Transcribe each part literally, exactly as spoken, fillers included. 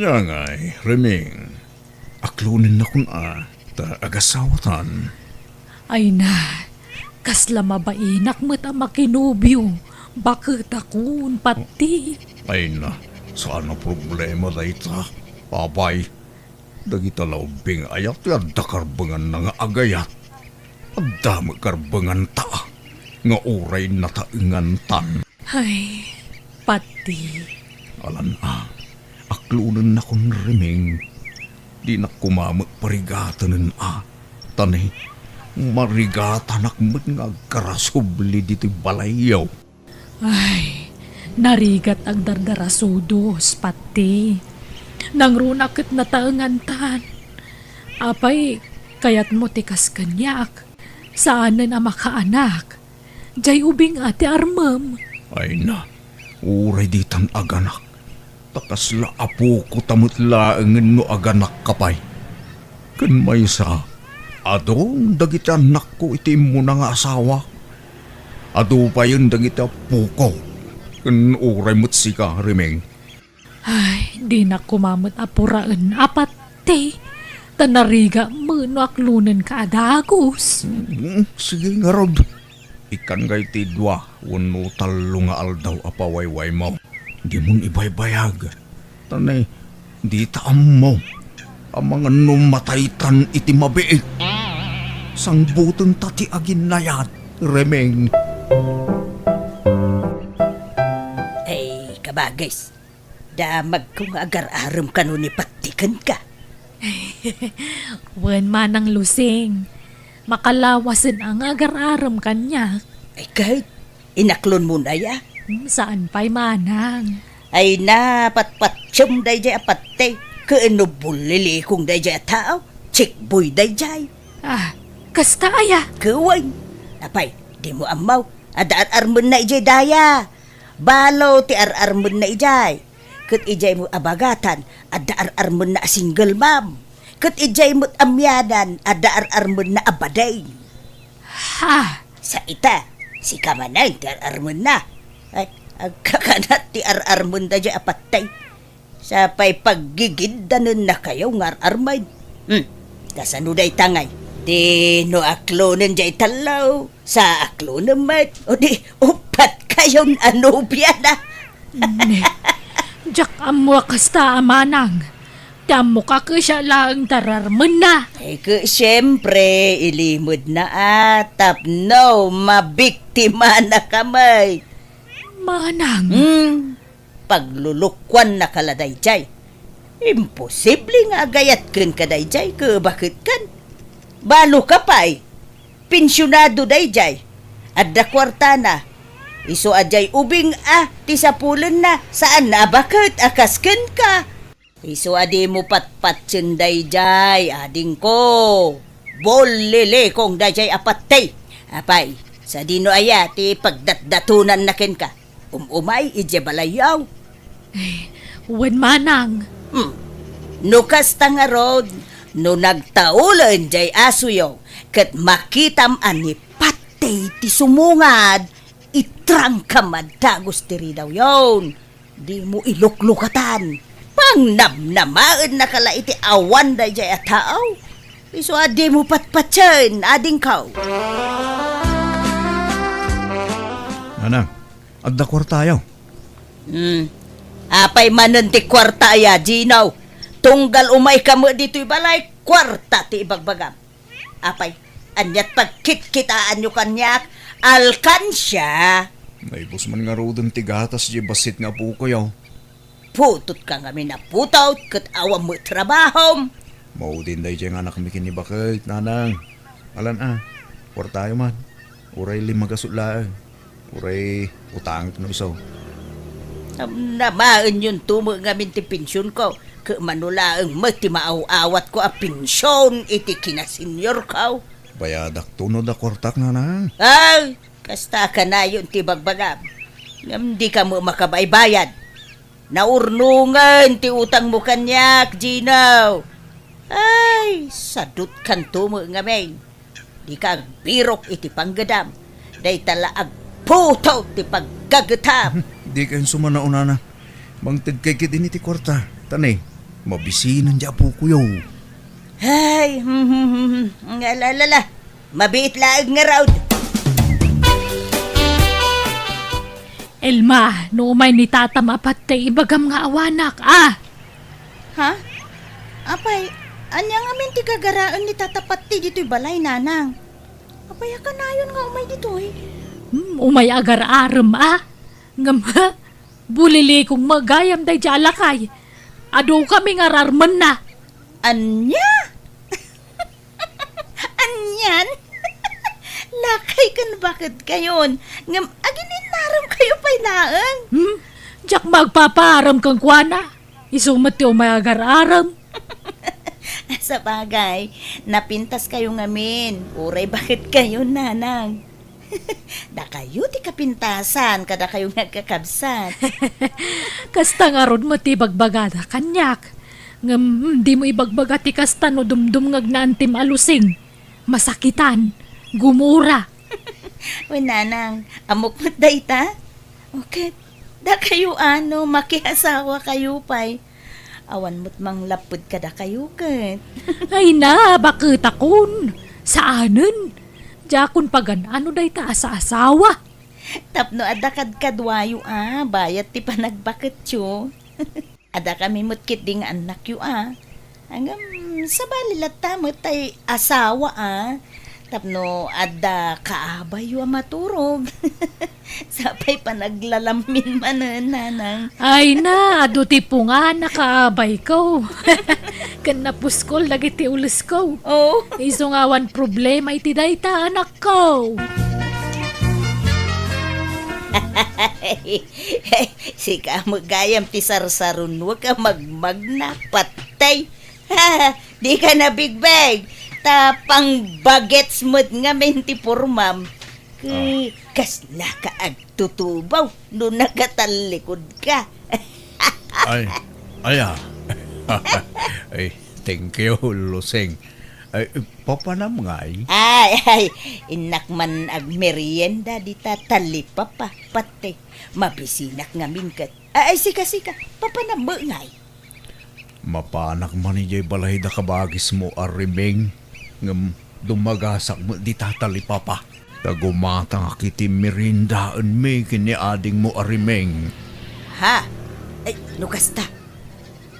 Angay, Reming. Aklonennakon a, ta agasawatan. Ay na, kasla mabainak met a makinobio, baketakon, Patti. Ay na, saan a problema dayta. Apay, dagita la ubbing aya ti adda karbenganna nga agayat. Adda met karbenganta nga uray nataengantan. Ay, Patti. Alan a, aklonennakon, Reming. Dinak koma met parigatenen a, ta ne, marigatanak met nga agkarasubli ditoy balayyo. Ay, narigat agdardarasudos, Patti. Nangrunak ket nataengantan. Apay, kayatmo ti kas kaniak? Saanen a makaanak. Jay ubing a ti armem. Ay na, uray ditan aganak. Ta kasla apokota met laengen no aganakka pay. Ken maysa, adun dagiti annakko iti immuna nga asawa. Adu payen dagiti appoko. Ken uray met sika, Reming. Ay, dinak koma met a puraen a Patti. Ta narigat met no aklonenka a dagus. Mm, sige ngarud. Ikkan ngay ti dua wenno tallo nga aldaw a pawaywaymo. Dimon ibaybayag. Ta ne, dita ammo. Amangan no mataytan iti mabiit. Sangbutenta ti aginnayat, Reming. Ay, kabagis. Damagko nga agar-arem kano ni Patti kenka. Wen, Manang Lusing, makalawasen a nga agar-arem kaniak. Ay, ket, inaklonmon aya? Hmm, saan pay, Manang. Ay, napatpatiem dayjay a Patti, ken no bullilikong dayjay a tao, checkboy dayjay. Ah, kasta aya? Ket wen, apay, dimo ammo, adda ar-armenna idiay daya. Balo ti ar-armenna idiay. Ket idiay met a bagatan, adda ar-armenna a single mom. Ket idiay met a mianan, adda ar-armenna a bading. Ha? Sa ita, sika manen ti ar-armenna. Ay, agkakanat ti ar-armenda diay a Patti. Sa pay paggigiddanennakayo nga ar-armen. Hmm, kasano dayta ngay? Ti no aklonen diay tallo, sa aklonen met, o di uppat kayon a nobiana. Ne, diak ammo a kasta a Manang. Ti ammok a kasiak laeng ti ar-armenna. Ay, ket siempre, ilimedna a tapno mabiktimanaka met. Manang. Hmm. Paglulukuannaka la daydiay. Imposible nga agayat kenka daydiay, ket baket kan? Baloka pay. Pensionado daydiay. Adda kuartana. Isu a diay ubing a ti sapulenna, saan a baket a kas kenka. Isu a dimo patpatien daydiay, adingko. Bullilikong daydiay a Patti. Apay, sadino aya ti pagdatdatonanna kenka? Um-umay idiay balayyo. Eh, wen manang. Hmm. No kasta ngarud, no nagtaulen diay asoyo, ket makitam a ni Patti ti sumungad, itrangkam a dagus ti ridawyon. Dimo iluklukatan. Pangnamnamaennaka la iti awan daydiay a tao. Isu a dimo patpatien, adingko. Manang, adda kuartayo? Hmm. Apay manen ti kuarta aya, Gino? Tunggal umayka met ditoy balay, kuarta ti ibagbagam. Apay, aniat pagkitkitaanyo kaniak, alkansia? Naibus man ngaruden ti gatas diay bassit nga apokoyo. Putotka ngamin a putot ket awan met trabahom. Maudin daydiay nga anakmi ken ni baket, nanang. Alan a, kuartayo man. Uray lima gasut laeng. Uray utangek no isu. Namnamaenyon to met ngamin ti pensionko, ket mano laeng met ti maaw-awatko a pension iti kinaseniorko. Bayadak to no adda kuartak, nanang. Ay, kasta kanayon ti bagbagam. Ngem dika met makabaybayad. Naurnongen ti utangmo kaniak, Gino. Ay, sadutkanto met ngamin. Dika agbirok iti panggedam. Dayta la agputot ti paggagetam. Dika insumanaw, nanang. Mangtedkay ketdin iti kuarta. Ta ne, Mabisinen ti apokoyo. Ay, hmm, hmm, hmm, hmm. Nga, la, la, la. Mabiit laeng ngarud. Elma, no umay ni Tatam a Patey, ibagam nga awanak, ah! Ha? Apay, ania ngamin ti gagaraen ni Tata Patey ditoy balay, Nanang? Apay a kanayon nga umay ditoy? Hmm, umay agar-arem, ah. Ngem, ha? Bulilikong met gayam daydiay a lakay. Adu kami nga ararmenna. Ania? Anian? Lakay ken baketkayon. Ngem aginnaremkayo pay laeng. Hmm? Diak magpapaarem kenkuana. Isu met ti umay agar-arem. Sabagay, napintaskayo ngamin. Uray baketkayo, Nanang. Dakayo ti kapintasan, kadakayo nga agkakabsat. Kasta ngarud met ti ibagbagada kaniak. Ngem, dimo ibagbaga ti kasta no dumdumngegna antim a Lusing. Masakitan, gumura. Wen, Nanang, ammok met dayta? O ket, dakayo a no, makiasawakayo pay. Awan met manglapped kadakayo ket. Ay na, baketakon. Saanen. Diakon pagan-ano dayta a saasawa. Tapno adda kadkaduayo a, bayat ti panagbaketyo. Adda kami met ketdi nga annakyo a. Ngem, sabali latta met tay asawa a. Tapno adda kaabayyo a maturog. Sapay panaglalammin manen, Nanang. Ay na, adu ti pungan a kaabayko. Ken napuskol dagiti ulesko. Oh. Isu nga awan problema iti dayta, anakko. Sika met gayam ti sarsarunoek a magmagna, Patey. Dika nabigbeg, ta pangbagets met ngamin ti pormam. Ket kasnaka agtutubaw no nakatallikudka. Ay, aya. Ay, thank you, Lusing. Ay, papanam ngay? Ay, ay, innak man agmerienda dita talipapa, Patey. Mabisinak ngamin ket. Ay, sika, sika, papanam met ngay? Mapanak man idiay balayda kabagismo a Remeng, ngem dumagasak met dita talipapa. Ta gumatangak iti meriendaenmi ken ni adingmo a Remeng. Ha? Ay, no kasta,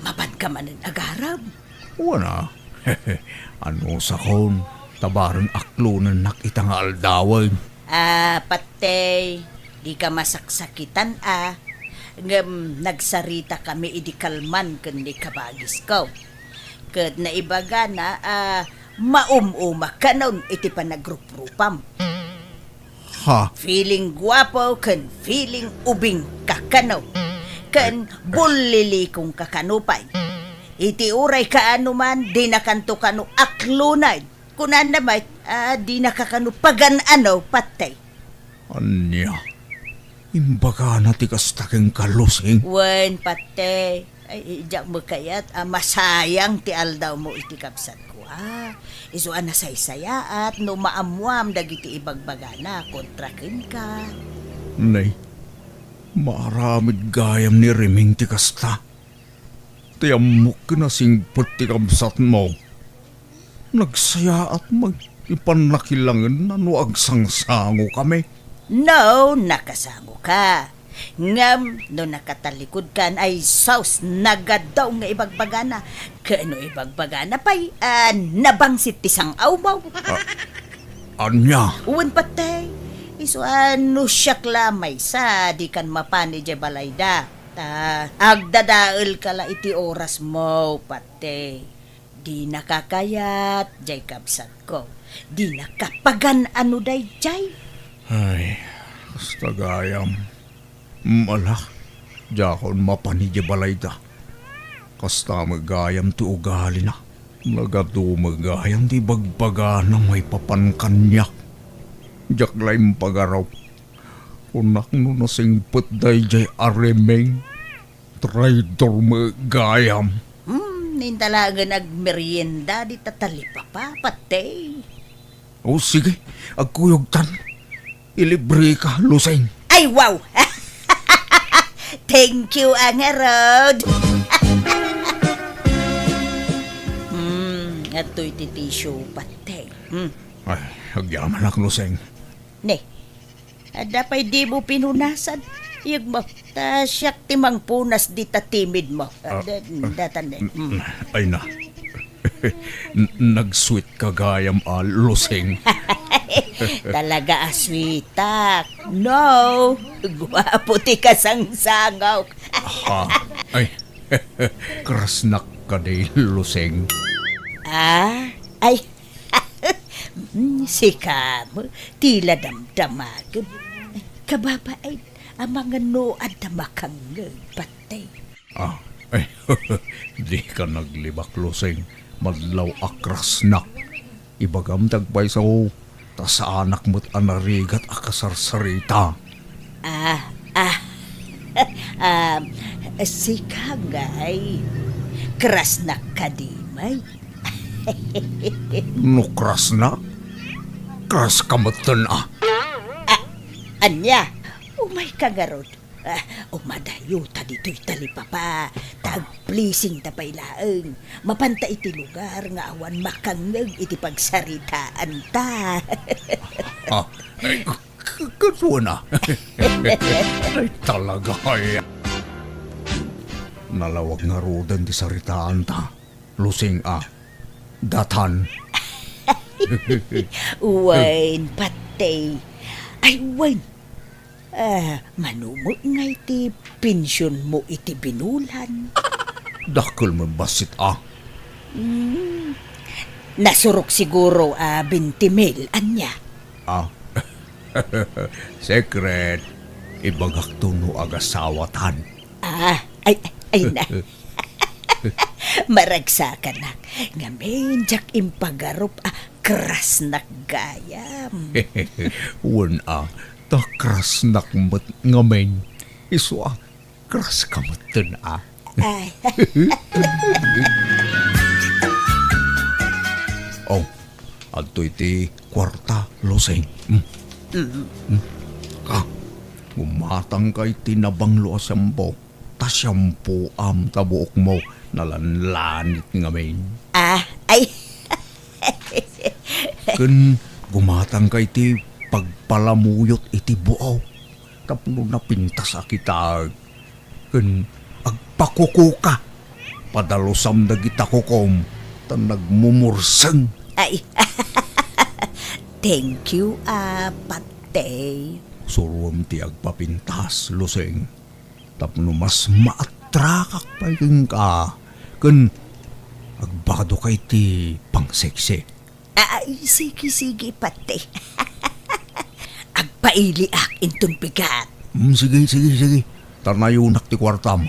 mapanka manen agarem? Wen a. Anusakon, ta bareng aklonennak ita nga aldawen. Ah, Patey, dika masaksakitan a, ngem nagsaritakami idi kalman ken ni kabagisko. Ket naibagana a maum-umak kanon iti panagruprupam. Ha? Feeling guapo ken feeling ubing ka kano. Ken bullilikong ka kano pay. Iti uray kaano man, dinakanto kano aklonen. Kunana met, ah, dinaka kano pagan-ano, Patey. Ania? Imbagana ti kasta kenka, Lusing? Wen, Patey. Ay, diak met kayat a masayang ti aldawmo iti kabsatko a. Isu a nasaysayaat no maammoam dagiti ibagbagana kontra kenka. Nay, maaramid gayam ni Remeng ti kasta. Ti ammok ken nasingpet ti kabsatmo. Nagsayaat met ti pannakilangenna no agsangsangokami. No, nakasangoka. Ngem no nakatallikudkan, ay sus, nagadaw nga ibagbagana. Ken no ibagbagana pay, ah, nabangsit ti sang-awmo. Ah, ania? Wen, Patey. Isu a no siak la maysa, dikan mapan idiay balayda. Ta agdadaelka la iti orasmo, Patey. Dinaka kayat, diay kabsatko. Dinaka pagan-ano daydiay. Ay, kasta gayam. Ala, diakon mapan idiay balayda. Kasta met gayam ti ugalina. Nagadu met gayam ti ibagbagana maipapan kaniak. Diak la impagaraw. Kunak no nasingpet daydiay a Remeng. Traidor met gayam. Hmm, inta laengen agmerienda dita talipapa, Patey. O, sige, agkuyogtan. Ilibreka, Lusing. Ay, wow! Thank you a ngarud. Adtoy ti tissue, Pateng. Hmm. Ay, agyamanak, Lusing. Ne, adda pay dimo pinunasan? Iyegmo, ta siak ti mangpunas dita timidmo. Ah, Ah, da-, ah, datan, eh. Mm. Ay na. N-, nag-sweet ka gayam a, Lusing. Talaga a sweetak. No, guapo ti kasangsangawk. Ha? Ay, krasnak kadi, Lusing. Ah, ay. Mm, sika mo, tila damdamagem. Kababain, amangan no adda makangngeg, Pateng. Ah, ay, di ka naglibak, Lusing. Madlaw a krasnak. Ibagam ti agpayso, ta saanak met a narigat a kasarsarita. Ah, ah. Ah, sika ngay, krasnak kadi, may? No krasnak? Kras ka metten, ah. Ah, ania? Umayka ngarud. Ah, umadayuta ditoy talipapa, ta agpleasingta pay laeng. Mapanta iti lugar nga awan makangngeg iti pagsaritaanta. Ah, ay, k-, k-, kasuana. Ay, talaga, ay. Nalawag ngaruden ti saritaanta, Lusing a. Datan. Wen, Pateng. Ay, wen. Ah, mano met ngay ti pensionmo iti binulan? Dakkel met bassit a. Hmm. Nasurok siguro a twenty mil, ania? Ah. Secret. Ibagakto no agasawatan. Ah, ay, ay na. Maragsakanak, ngamin diak impagarup a krasnak gayam. Wen a, ta krasnak met ngamin. Isu a, kras ka metten a. Ay. Oh, adtoy ti kuarta, Lusing. Mm. Mm. Mm. Ah, gumatangka iti nabanglo a shampoo. Ta shampooam ta buokmo nalanlanit ngamin. Ah, ay. Ken gumatangka iti pagpalamuyot iti buok tapno napintas a kitaek. Ken agpakukuka. Padalusam dagita kukom ta nagmumurseng. Ay. Thank you, ah, Pateng. Suroem ti agpapintas, Lusing. Tapno mas maatrakak pay kenka, ken agbado ka iti pangseksi. Ay, sige, sige, Pateng. Agpailiak inton bigat. Mm, sige, sige, sige. Ta nayonak ti kuartam.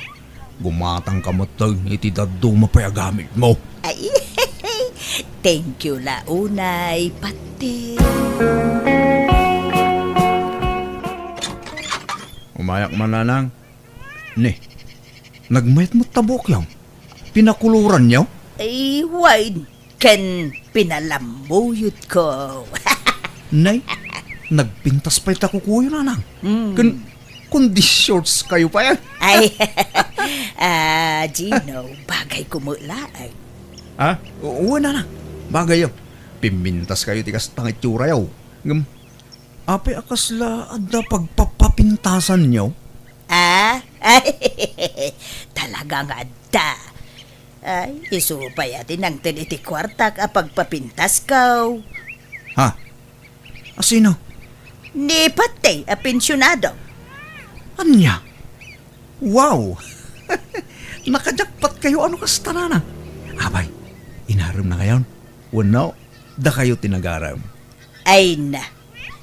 Gumatangka metten iti dadduma pay a gamitmo. Ay, thank you la unay, Pateng. Umayak man, Nanang. Ne, nagmayat met ta buokyo. Pinakuloranyo? Ay, wen, ken pinalamuyotko. Nay, nagpintas pay ta kukuyo, Nanang. Mm. Ken, kundi shorts kayo pay, ah. Ay, ah, Gino, bagay ko met laeng. Ha? O, wen, Nanang. Bagay, oh. Pimmintas kayo ti kasta nga itsura, oh. Ngem, apay a kasla adda pagpapapintasanyo? Ah? Ay, talaga nga adda. Ay, isu pay a ti nangted iti kuartak a pagpapintasko. Ha? Asino? Ni Pateng a pensionado. Ania? Wow! Nakajakpat kayo, ano kasta, Nanang? Abay, inarem na kayon? Wenno, dakayo ti nagarem? Ay na,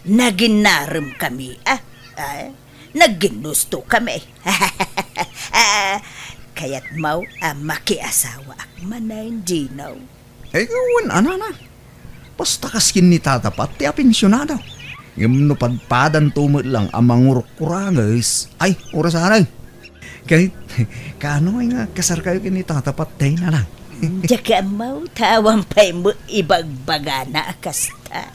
naginarem kami, ah. Ah, nagginusto kami. Ah, kayatmo a makiasawaak manen, Gino? Ay, wen, Nanang. Basta kas ken ni Tata Pat ti apensionado. Ngem no padpadanto met lang a mangurkuranges, ay, orasanen. Kay, kaano nga kasar kayo ken ni Tata Pat, Nanang? Diak ammo, ta awan pay met ibagbagana a kasta.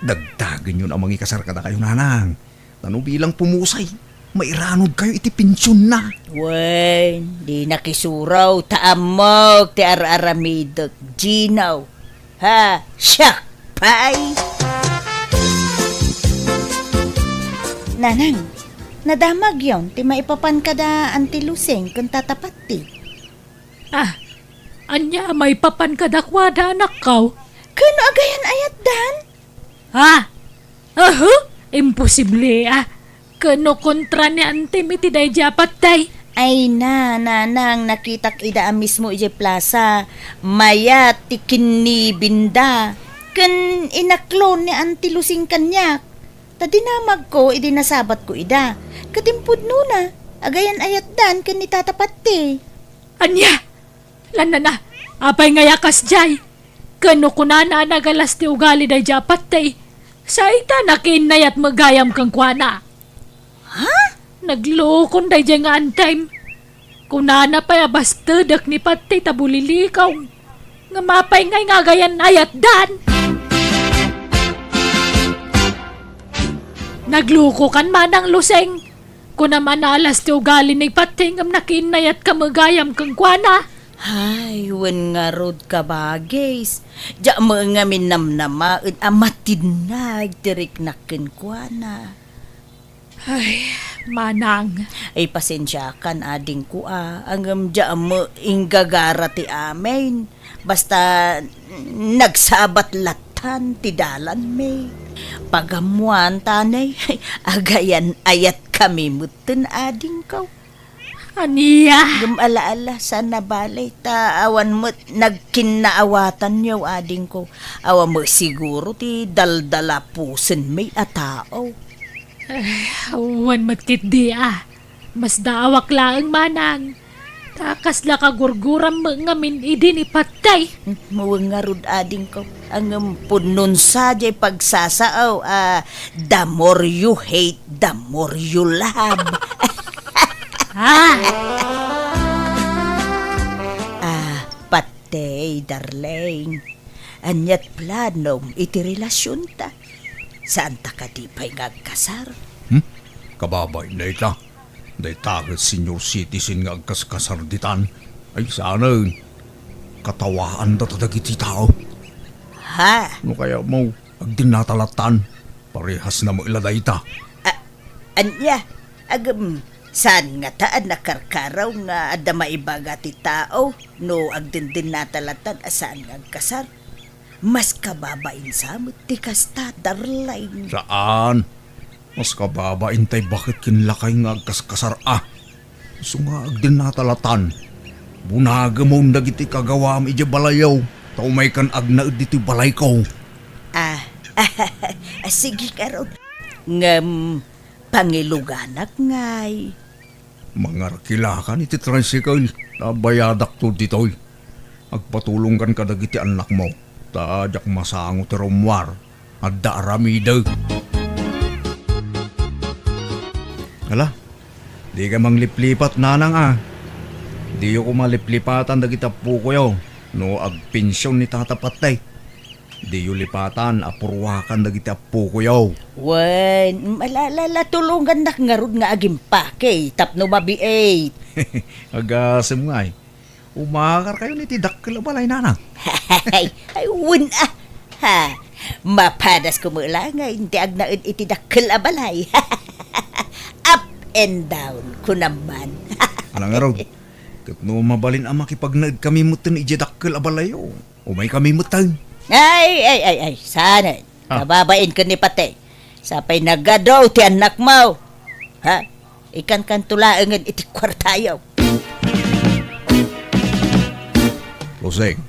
Dagdagenyon a mangikasar kadakayo, Nanang. Ta no bilang pumusay, mairanod kayo iti pensionna. Wen, dinak isuro, ta ammok ti ar-aramidek, Gino. Ha, siak pay! Nanang, nadamagyon ti maipapan kada Auntie Lusing ken Tata Patti. Ah, ania a maipapan kadakuada, anakko? Ken no agayan-ayatdan? Ha? Aha! Imposible, ah! Ken no kontra ni Antim iti daydi a patay? Ay na, nanang, nakitak ida a mismo idiay plasa. Mayat ti kinnibinda. Ken inaklon ni Auntie Lusing kaniak. Ta dinamagko idi nasabatko ida. Ket impudnona, agayan-ayatdan ken ni Tata Patti. Ania? Lanana, apay ngay a kasdiay? Ken no kunana a nagalas ti ugali daydi a patay, saita nakiinnayat met gayam kenkuana. Ha? Naglukon daydi nga Antim. Kunana pay a bastedek ni patay ta bulilikaw. Ngem apay ngay nga agayan-ayatdan? Naglukokan, Manang Lusing. Kunam a naalas ti ugali ni patay ngem nakiinnayatka met gayam kenkuana. Ay, wen ngarud, kabagis. Diak met ngamin namnamaen a matinnag ti riknak kenkuana. Ay, Manang. Ay, pasensiakan, adingko, a, ngem diak met inggagara ti amin. Basta, nagsabat lattan ti dalanmi. Pagammoan ta, ne, agayan-ayatkami metten, adingko. Ania? Ngem ala, ala, saan a bale, ta awan met nagkinnaawatanyo, adingko. Awan met siguro ti daldalapusenmi a tao. Eh, wen met ketdi, a. Masdaawak laeng, Manang. Ta kasla kagurguram met ngamin idi ni patay. Wen ngarud, adingko. Ngem pudnon sadiay pagsasao a the more you hate, the more you love. Ah! Ah, patay, darling. Aniat planom iti relasionta? Saanta kadi pay nga agkasar? Hmm? Kababain dayta. Dayta ket senior citizen nga agkaskasar ditan. Ay, saanen. Katawaanda ta dagiti tao. Ha? No kayatmo, agdennata lattan. Parehas na met la dayta. A-, ania? Agem, saan ngata a nakarkaraw nga adda maibaga ti tao no agdendennata lattan a saan nga agkasar? Mas kababain sa met ti kasta, darling. Saan. Mas kababain tay baket ken lakay nga agkaskasar a. Isu nga agdennata lattan. Bunagemon dagiti kagawam idiay balayyo, ta umaykan agnaed ditoy balayko. Ah, ah, sige ngarud. Ngem, pangiluganak ngay. Mangarkilakan iti tricycle, ta bayadakto ditoy. Agpatulongkan kadagiti annakmo, ta diak masango ti rummuar. Adda aramidek. Ala, dika mangliplipat, nanang a. Diyo koma liplipatan dagiti appokoyo no agpension ni Tata Patay. Diyo lipatan a purwakan dagiti appokoyo. Wen, ala, ala, ala, tulongannak ngarud nga agimpake tapno mabiit. Agasem ngay. Umakarkayon iti dakkel a balay, nanang. Ay, ay, wen a. Ha, mapadasko met laeng ti agnaed iti dakkel a balay. Up and down, kunam man. Ala ngarud, ket no mabalin a makipagnaedkami metten idiay dakkel a balayyo, umaykami metten. Ay, ay, ay, ay, saanen. Ah. Kababain ken ni Patay. Sapay nagadu ti annakmo. Ha? Ikankanto laengen iti kuartayo. Roseng,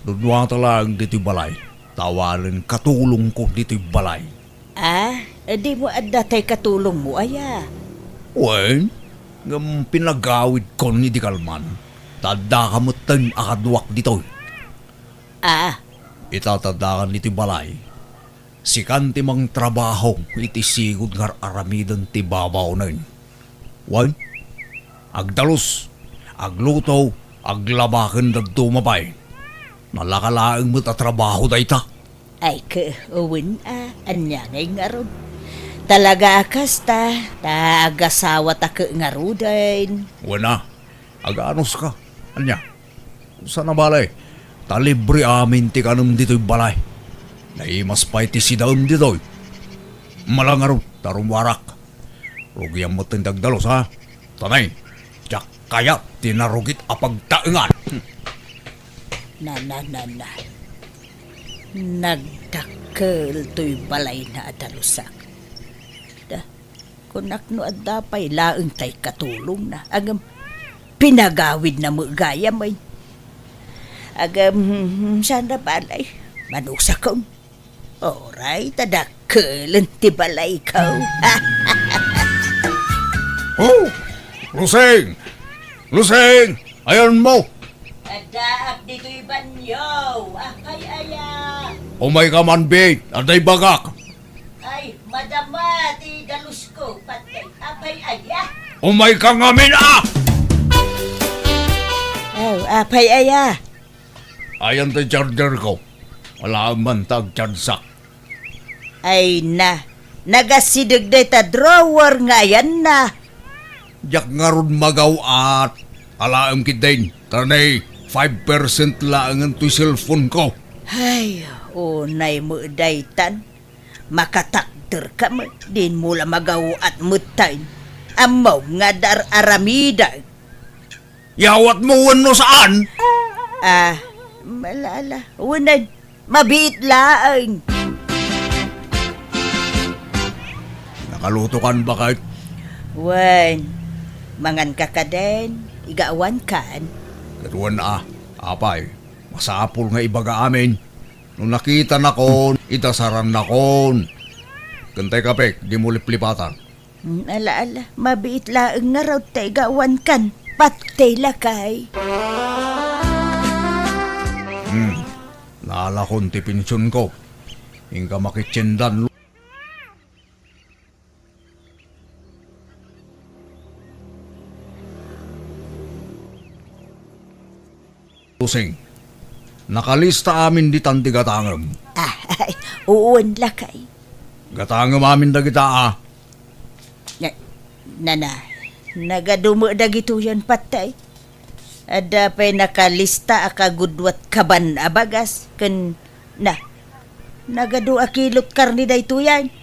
dudua ta laeng ditoy balay. Ta awanen katulongko ditoy balay. Ah, dimo adda tay katulongmo aya? Wen, ngem pinagawidkon idi kalman. Ta addaka metten a kaduak ditoy. Ah. Ita ta addakan ditoy balay. Sikan ti mangtrabaho iti sigud nga ar-aramiden ti babaonen. Wen, agdalus, agluto, aglaba ken dadduma pay. Nalaka laeng met a trabaho dayta. Ay, ke, wen a, ania ngay ngarud? Talaga a kasta, ta agasawata ke ngaruden. Wen a, aganuska. Ania? Saan a bale, ta libre amin ti kanem ditoy balay. Naimas pay ti sidaem ditoy. Ala ngarud ta rummuarak. Rugiam metten ti agdalus, ha? Tanay, diak kayat ti narugit a pagtaengan. Na, na, na, na. Nagdakkel toy balayna a dalusak. Da, kunak no adda pay laeng tay katulongna. Ngem pinagawidna met gayam, ay. Ngem, hmm, saan a balay? Manusakon. Uray ta dakkelen ti balayko. Oh! Lusing! Lusing! Ayanmo! Addaak ditoy banio. Apay aya? Umayka man, bi. Adda ibagak. Ay, madama ti dalusko, patay. Apay aya? Umayka ngamin, a! Oh, apay aya? Ayan ti chargerko. Alaem man ta agchargeak. Ay na, nagasideg dayta drawer nga ayanna. Diak ngarud magaw-at. Alaem ketdin, ta nay five percent laengen toy cellphoneko. Ay, unay met daytan. Makatakderka met, dinmo la magaw-at metten. Ammom nga dar-aramidek. Yawatmo wenno saan? Ah, ala, ala. Wen, mabiit laeng. Nakalutokan, baket? Wen, manganka kadin, igaawankan. Ket wen a, apay, masapul nga ibaga amin. No nakitanakon, idasarannakon. Ken tay kapek, dimo liplipatan. Hmm, ala, ala, mabiit laeng ngarud ta igaawankan. Patay, lakay. Hmm, naalakon ti pensionko. Inka makitiendan. Lusing, nakalista amin ditan ti gatangem. Ah, ay, uwan, lakay. Gatangem amin dagita, a. Na, nana, nagadu met dagitoyen, patay. Adda pay nakalista a kagudua kaban a bagas, ken na, nagadu a kilot karne daytoyen.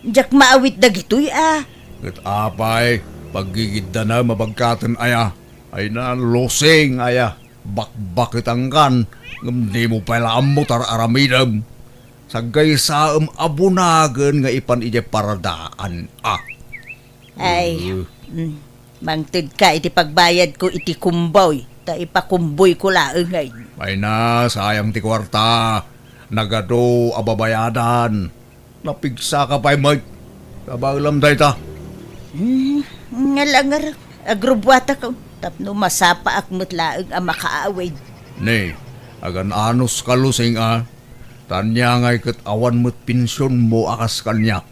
Diak maawit dagitoy, a. Ket apay, paggigiddanam a bagkaten aya. Ay na, Lusing aya. Bakbaketankan, ngem dimo pay la ammo ti ar-aramidem. Saggaysaem a bunagen nga ipan idiay paradaan, a. Ay, Eh. mm, mangtedka iti pagbayadko iti kumboy, ta ipakumboyko laengen. Ay na, sayang ti kuarta. Nagadu a babayadan. Napigsaka pay met. Kabaelam dayta. Hmm, nga langar, agrubbuatak tapno masapaak met laeng a makaawid. Ne, agan-anos ka, Lusing, a. Taniangay ket awan met pensionmo a kas kaniak.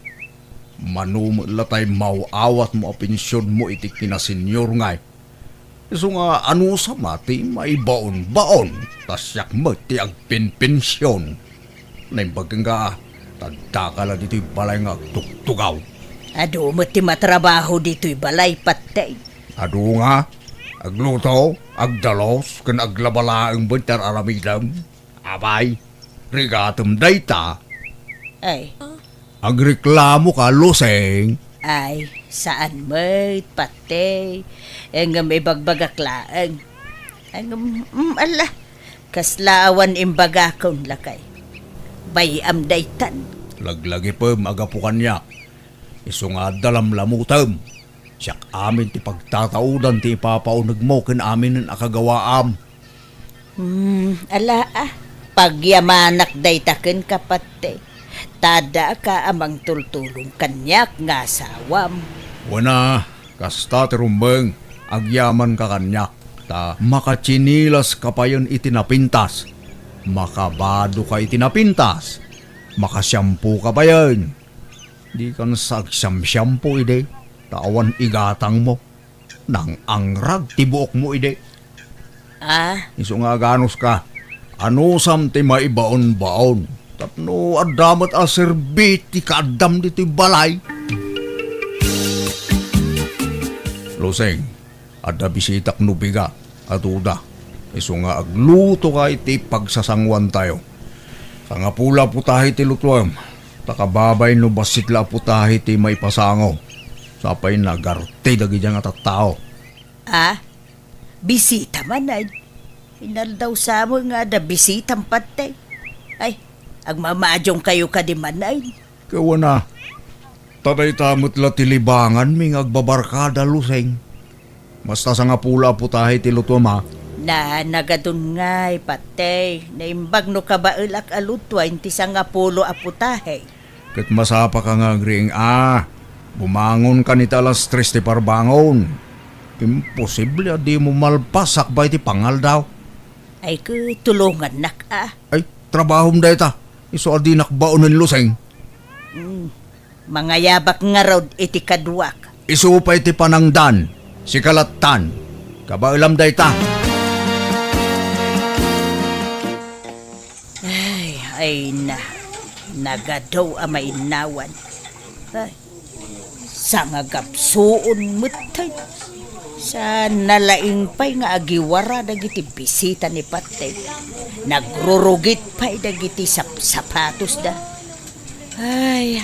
Mano met la tay maw-awatmo a pensionmo iti kinasenior ngay. Isu nga anusam a ti maibaonbaon, ta siak met ti agpenpension. Naimbag kenka, ta addaka la ditoy balay nga agtugtugaw. Adu met ti matrabaho ditoy balay, patay. Adu nga, agluto, agdalos, ken aglaba laeng met ti ar-aramidem. Apay, rigatem dayta. Ay. Agreklamo ka, Lusing? Ay, saan met, patay. Ngem ibagbagak laeng. Ngem, mm, ala, kasla awan imbagakon, lakay. Bay-am daytan. Laglagipem a gapu kaniak. Isu nga adda lamlamutem. Siak amin ti pagtataudan ti ipapaunegmo ken aminen a kagawaam. Hmm, ala a, pagyamanak dayta kenka, patay. Ta addaka a mangtultulong kaniak nga asawam. Wen a, kasta ti rumbeng, agyamanka kaniak, ta makatsinilas ka payen iti napintas, makabado ka iti napintas, makasiampo ka payen. Dikan sa agsiamsiampo idi, ta awan igatangmo. Nang-angrag ti buokmo idi. Ah? Isu nga aganos ka, anusam ti maibaonbaon tapno adda met a serbi ti kaaddam ditoy balay? Lusing, adda bisitak no bigat a duda. Isu nga aglutoka iti pagsasanguantayo. Sangapulo a putahe ti lutuem, ta kababay no bassit la a putahe ti maipasango. Sapay nagarte dagiti nga tattao. Ah, bisita manen. Inaldaw sa met nga adda bisitam, Patey. Ay, agmamadiongkayo kadi manen. Kawana, ta dayta met la ti libanganmi nga agbabarkada, Lusing. Basta sangapulo a putahe ti lutuem, a. Na, nagadun ngay, Patey. Naimbag no kabaelak a lutuayen ti sangapulo a putahe. Ket masapaka nga agriing, a. Bumangonka iti alas tres ti parbangon. Imposible a dimo malpas sakbay ti pangaldaw. Ay, ket tulongannak, a. Ay, trabahom dayta. Isu a dinak baonen, Lusing. Mm. Mangayabak ngarud iti kaduak. Isu pay ti panangdan, sika lattan. Kabaelam dayta. Ay, ay na. Nagadu a mainnawan. Ay. Sangagapsuon metten. Saan nalaing pay nga agiwara dagiti bisita ni Patey. Nagrurugit pay dagiti sapsapatosda. Ay,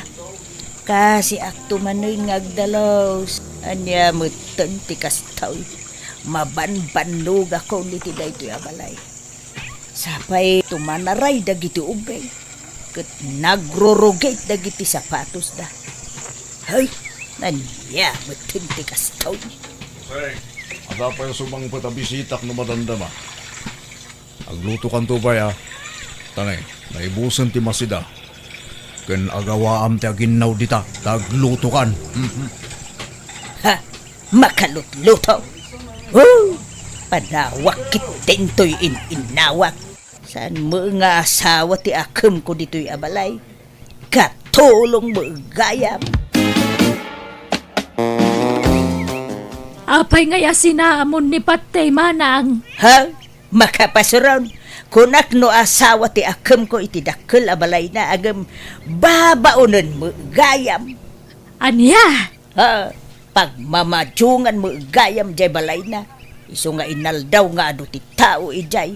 kasiak tumanen nga agdalus. Ania metten ti kastoy? Mabanbannogakon iti daytoy a balay. Sapay tumanaray dagiti ubing, ket nagrurugit dagiti sapatosda. Hay, ania metten ti kastoy? Seng, adda pay sumangpet a bisitak no madamdama. Aglutokanto pay, a. Tangay, naibusen ti masida. Ken agawaam ti aginnaw dita, ta aglutokan. Ha? Makalutluto? Oh, padawak ketdin toy in-innawak. Saan met nga asawa ti akemko ditoy a balay? Katulong met gayam. Apay ngay a sinamon ni Patey, manang? Ha? Makapasuron, kunak no asawa ti akemko iti dakkel a balayna, ngem babaonen met gayam. Ania? Ha, pagmamadiongan met gayam diay balayna, isu nga inaldaw nga adu ti tao idiay.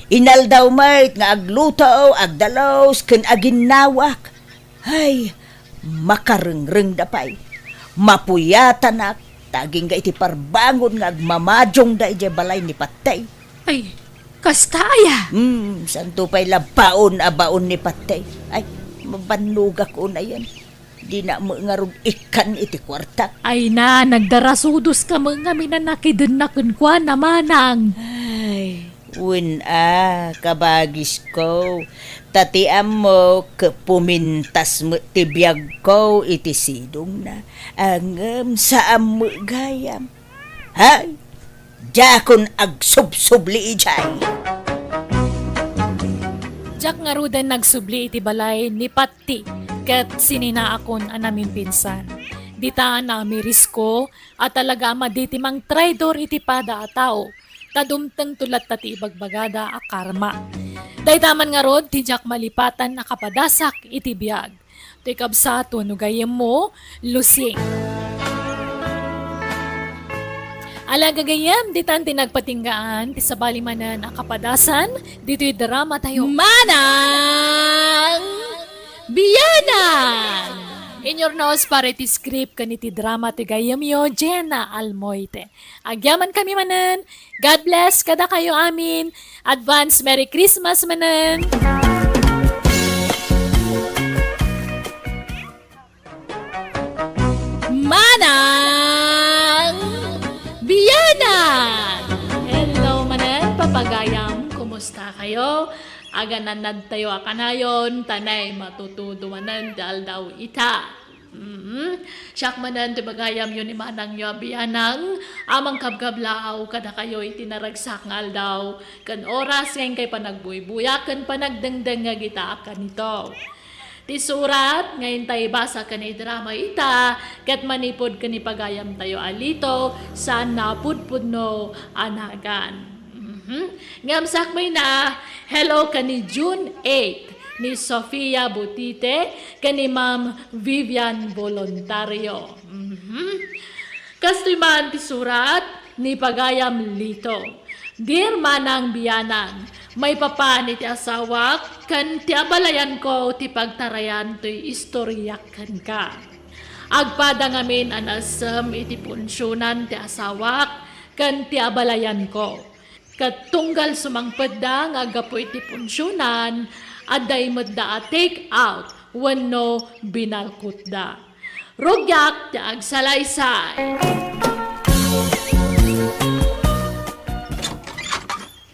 Inaldaw met nga agluto, agdalus, ken aginnawak. Hay, makarengrengda pay. Mapuyatanak, ta agingga iti parbangon nga agmamadiongda idiay balay ni Patey. Ay, kasta aya? Hmm, santo pay la baon a baon ni Patey. Ay, mabannogak unayen. Dina met ngarud ikkan iti kuartak. Ay na, nagdarasudoska met ngamin a nakidenna kenkuana, manang. Ay, wen a, kabagisko. Ta ti ammok, pumintas met ti biagko iti sidongna. Ngem saan met gayam. Hay! Diakon agsubsubli idiay. Diak ngaruden nagsubli iti balay ni Patey ket sininaakon a namimpinsan. Dita naamirisko a talaga a madi ti mangtraidor iti pada a tao, ta dumtengto latta ti ibagbagada a karma. Dayta man ngarud ti diak malipatan a kapadasak iti biag. Ti kabsat wenno gayyemmo, Lusing. Ala gagayyem, ditan ti nagpatinggaan ti sabali manen a kapadasan ditoy drama tayo. Manang Bianang! In your nose, para iti script ken iti drama ti gayyemyo, Jenna Almoite. Agyamankami manen. God bless kadakayo amin. Advance Merry Christmas manen. Manang Bianang! Hello manen, papagayam. Kumusta kayo? Agananadtayo a kanayon, tanay matutudo manen ti aldaw ita. Mm. Siak manen ti bagayamyo ni manangyo a Bianang a mangkabkablaaw kadakayo iti naragsak nga aldaw ken oras nga inkay panagbuybuyak ken panagdengdengngeg ita a kanito. Ti surat nga intay ibasa ken idrama ita ket manipud ken ipagayamtayo a Lito, saan a pudpudno a nagan. Mhm. Ngem sakbayna, hello ken ni June eight, ni Sofia Butite, ken ni Ma'am Vivian Voluntario. Mhm. Kastoy man ti surat ni pagayam Lito. Dear Manang Bianang, maipapan iti asawak ken ti abalayanko ti pagtarayan toy istoriak kenka. Agpada ngamin a naessem iti punsionan ti asawak ken ti abalayanko. Ket tunggal sumangpetda nga aggapu iti punsionan, adday metda a take out wenno binalkutda. Rugiak ti agsalaysay.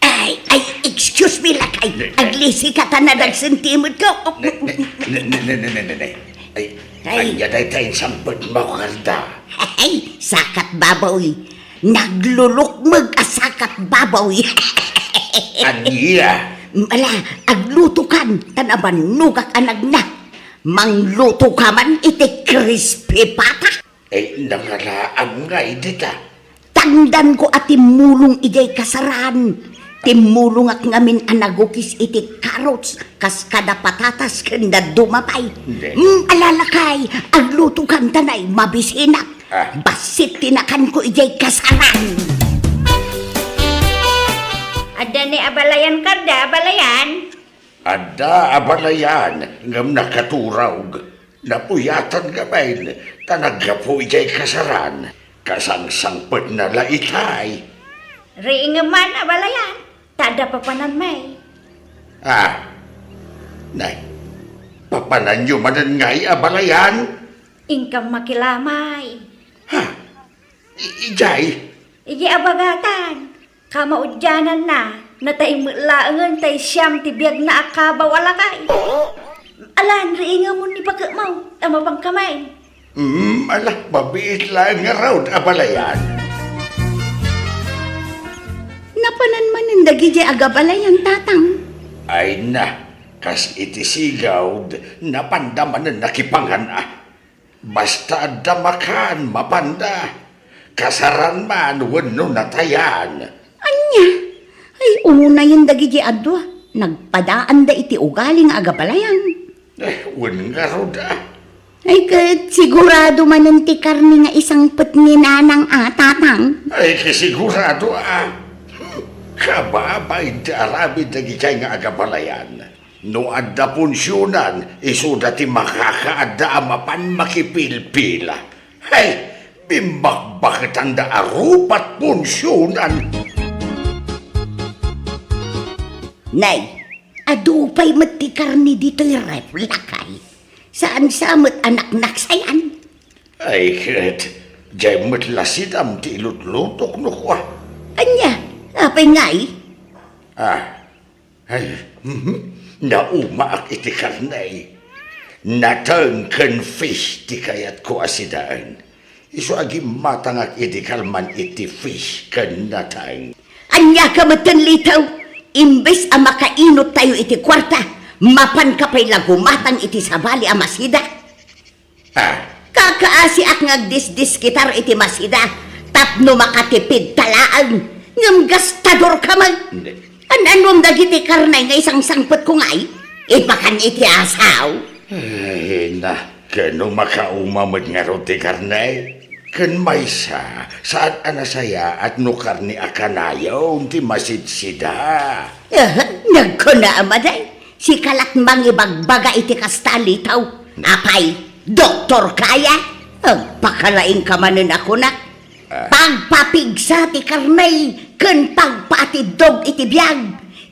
Ay, ay, excuse me, lakay. Ne, ne. Aglisi ka ta nadagsen ti imet ko. Ne, ne, ne, ne, ne, ne, ne, ne. Ay, Ay. Ania dayta insangpetmo, Karda? Ay, sakat baboy. Naglulukmeg a sakat baboy. Ania? Ala, aglutokan, ta nabannogak a nagna. Manglutoka man iti crispy pata. Eh, nangalaam ngay dita. Tangdanko a timmulong idiay kasaran. Timmulongak ngamin a nagukis iti carrots, kas kada patatas ken dadduma pay. Hindi. Mm, ala lakay, aglutokan ta nay, mabisinak. Ah. Bassit ti nakanko idiay kasaran. Adda ni abalayan, Karda, abalayan? Adda abalayan ngem nakaturog. Napuyatan ngamin ta naggapu idiay kasaran. Kasangsangpetna la itay. Riingem man abalayan, ta adda papananmi. Ah, nay, papananyo manen ngay abalayan? Inkam makilamay. Ha? I-, idiay? Idiay a bagatan. Kamaudiananna, natay met laengen tay siam ti biagna a kabaw a lakay. Alan, riingemon ni paketmo, ta mapangkami. Hmm, ala, mabiit laeng ngarud, abalayan. Napanan manen dagidiay agabalayan, Tatang? Ay na, kas iti sigawd, napanda manen nakipangan, ah. Basta adda makan, mapanda. Kasaran man wenno natayan. Ania? Ay, unayen dagiti adua. Nagpadaanda iti ugali nga agabalayan. Eh, wen ngarud, ah. Ay, ket sigurado manen ti karne nga isangpet ni Nanang a, Tatang? Ay, ket sigurado, ah. Kababain ti aramid dagiti nga agabalayan. No adda punsionan, isuda ti makakaadda a mapan makipilpila. Hay, bimbakbaketanda a rupat punsionan. Nay, adu pay met ti karne ditoy ref, lakay. Saan sa met a naknaksayan? Ay, ket, diay met la sidam ti ilutlutok no kua. Ania? Apay ngay? Ah, Ay, mhm. Naumaak iti karne. Nateng ken fish ti kayatko a sidaen. Isu a gimmatangak idi kalman iti fish ken nateng. Ania ka metten, Lito? Imbes a makainot tayo iti kuarta, mapanka pay la gumatang iti sabali a masida. Ah. Kakaasiak nga agdisdiskitar iti masida tapno makatipid ta laeng, ngem gastador ka met. Hindi. An-anuem dagiti karne nga isangsangpetko ngay? Ipakan iti asaw. Ay, na, kano makauma met ngarud ti karne? Ken maysa, saan a nasayaat no karne a kanayon ti masidsida. Eh, nagkuna a maday. Sika la't mangibagbaga iti kasta, Lito. Apay, doktor kaya? Agpakalaing ka manen a kunak. Ah. Pagpapigsa ti karne ken pagpaatiddog iti biag.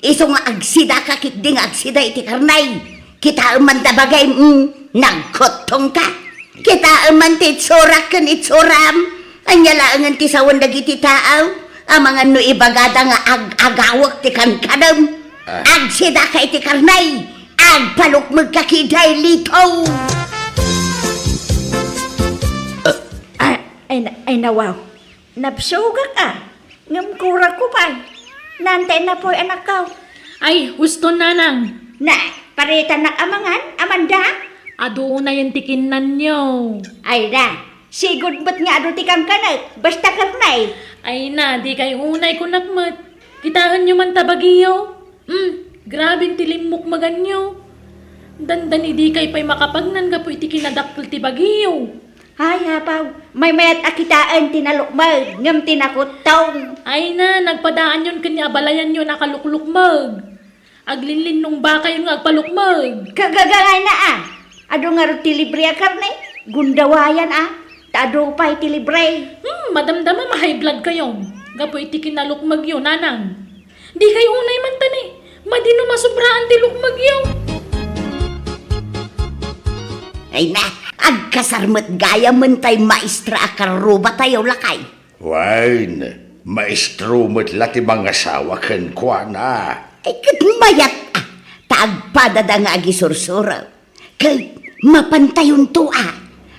Isu nga agsidaka ketdi nga agsida iti karne. Kitaem man ta bagay, mm, nagkuttong ka. Kitaem man ti itsurak ken itsuram. Ania laengen ti sawen dagiti tao? Amangan no ibagada nga ag-agawek ti kankadem. Ah. Agsidaka iti karne, agpalukmegka kidi, Lito. Ah, ay, na-, ay, nawaw. Nabsogak a. Ngem kurakko pay. Nantay napoy, anakko. Ay, husto, Nanang. Na, paritanak amangan, Amanda? Adu unayen ti kinnanyo. Ay, na. Sigud met nga adu ti kankanek, basta karne. Ay na, dikay unay kunak met. Kitaenyo man ta bagiyo. Hmm, graben ti limmukmaganyo. Dandani dikay pay makapagnan gapu iti kinadakkel ti bagiyo. Ay, apaw, Maymayat a kitaen ti nalukmeg, ngem ti nakuttong. Ay na, nagpadaanyon ken ni abalayanyo a kaluklukmeg. Aglinlinnong bakayon nga agpalukmeg. Kagagangayna a. Adu ngarud ti libre a karne? Gundawayan a. Ta adu pay ti libre. Hmm, madamdama ma-high blood kayo. Gapu iti kinalukmegyo, nanang. Di kay unay man tani. Madi no masubraan ti lukmegyo. Ay na, agkasar met gayam tay maestra a karrubatayo, lakay. Wen, maestro met la ti mangasawa kenkuana. Ay, ket mayat a, ta agpadada nga agisursuro. Ket mapantayonto a,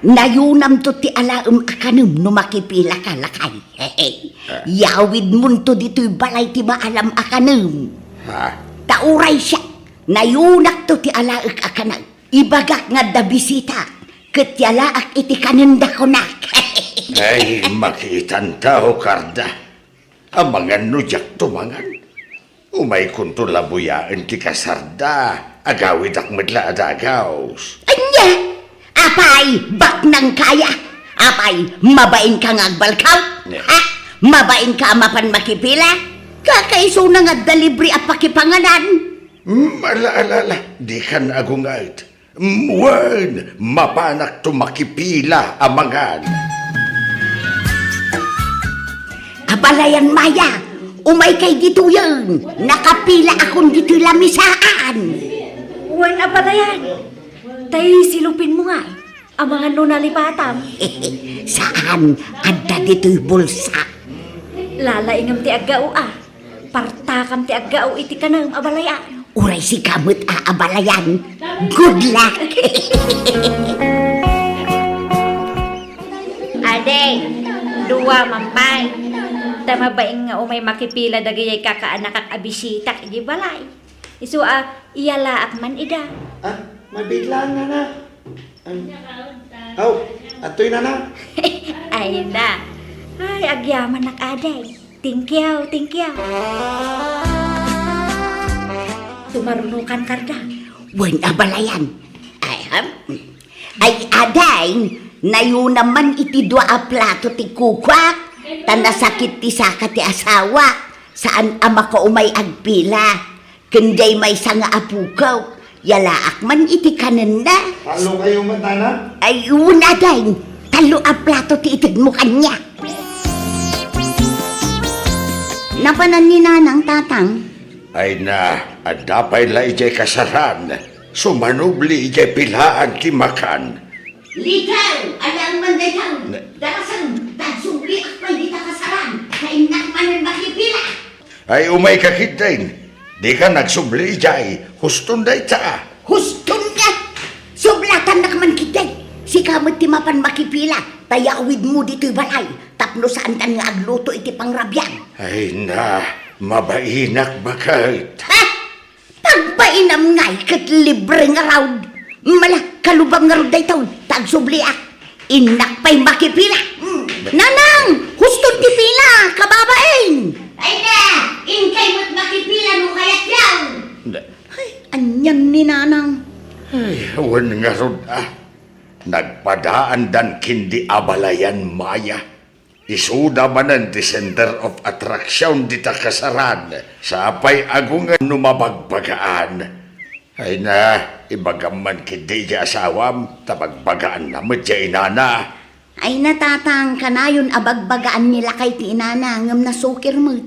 nayunamto ti alaem a kanem no makipilaka, lakay. Ah. Yawidmonto ditoy balay ti maalam a kanem. Ah. Ta uray siak, nayunakto ti alaek a kanem. Ibagak nga adda bisitak, ket yalaak iti kanenda kunak. Ay, makitanto, Karda. Amangan no diakto mangan. Umaykonto labuyaen ti kasarda. Agawidak met la a dagaws. Ania? Apay, baknang kaya? Apay, mabain ka nga agbalkaw? Ne. Ha? Mabain ka a mapan makipila? Kakaisuna nga adda libre a pakipanganan. Hmm, ala, ala, ala. Dikan agunget. Wen, mapanakto makipila a mangan. Abalayan, Maya, umaykay ditoyen. Nakapilaakon ditoy lamisaan. Wen, abalayan. Tay silupinmo nga. Amangan no nalipatam. Saan, adda ditoy bulsa. Lalaingem ti aggao a. Partakam ti aggao iti kanem, abalayan. Uray sika met a abalayan. Good luck! Adi, dua man pay. Ta mabain nga umay makipila dagiti kakaanakak a bisitak iti balay. Isu a, iyalaak man ida. Ah, mabiglaan nga na. Am, aw, atoy na na. Ay na. Ay, agyamanak, Adi. Thank you, thank you. Tumarunokan, Karda. Wen, abalayan. Ay, ham? Ay, Adi, nayunam man iti dua a plato ti kukuak, ta nasakit ti saka ti asawa, saan a makaumay agpila. Ken diay maysa nga apok, yalaak man iti kanenda. Tallo kayo met, Nanang? Ay, wen, Adi, tallo a plato ti itedmo kaniak. Napanan ni Nanang, Tatang? Ay na, adda pay la idiay kasaran. Sumanubli idiay pilaan ti makan. Likaw, alaem man dayta. Ne- Darasem, ta agsubliak pay dita kasaran. Kainnak manen makipila. Ay, umayka ketdin. Dika agsubli idiay. Huston dayta. Huston nga! Sublatannak man ketdi. Sika met ti mapan makipila. Ta yawidmo ditoy balay. Tapno saantan nga agluto iti pangrabiam. Ay na, mabainak baket. Ha? Pagbainam ngay ket libre ngarud. Mala, kalubam ngarud daytoy, ta agsubliak. Innak pay makipila. Hmm. Nanang, huston ti pila, kababain. Ay na, inkay met makipila no kayatyo. Ay, anian ni Nanang. Ay, wen ngarud a. Nagpadaandan ken di abalayan, Maya. Isuda manen ti center of attraction dita kasaran. Sapay agunget no mabagbagaan. Ay na, ibagam man ketdi iti asawam, ta bagbagaanna met ti inana. Ay na, Tatang, kanayon a bagbagaan ni lakay ti inana, ngem nasukir met.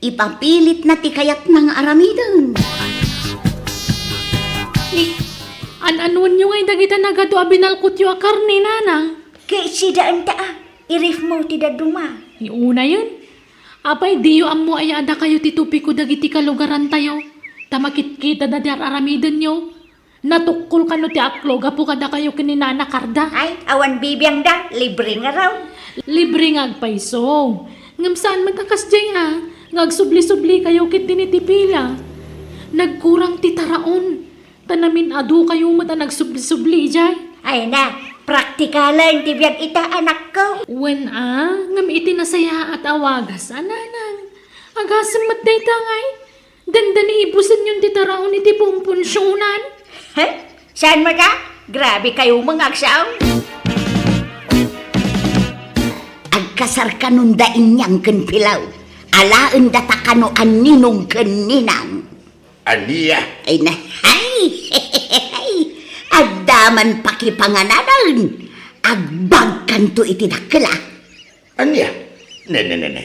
Ipapilitna ti kayatna nga aramiden. Ni, an-anuenyo ngay dagita nagadu a binalkotyo a karne, Nanang? Ket sidaenta a, irifmo ti dadduma. Ni unayen, apay diyo ammo aya a dakayo ti tupiko dagiti kalugarantayo, ta makitkitada ti ar-aramidenyo? Natukkol kano ti aklo gapu kadakayo ken ni Nana Karda? Ay, awan bibiangda, libre ngarud. Libre nga agpayso. Ngem saan met a kasdiay a, nga agsubli-sublikayo ketdi iti pila. Nagkurang ti taraon. Ta namin-adukayo met a nagsubli-subli idiay. Ay na, praktikalen ti biag ita, anakko. Wen a, ngem iti nasayaat a wagas a, Nanang. Agasem met dayta ngay. Dandani ibusenyon ti taraon iti pumpunsionan. He? Saan met a? Grabe kayo nga agsao. Kasar kanon da Inyang ken Pilaw. Alaenda ta kano a ninong ken ninang. Ania? Ay na, ay! Adda man pakipangananen. Agbagkanto iti dakkel, a. Ania? Ne, ne, ne, ne.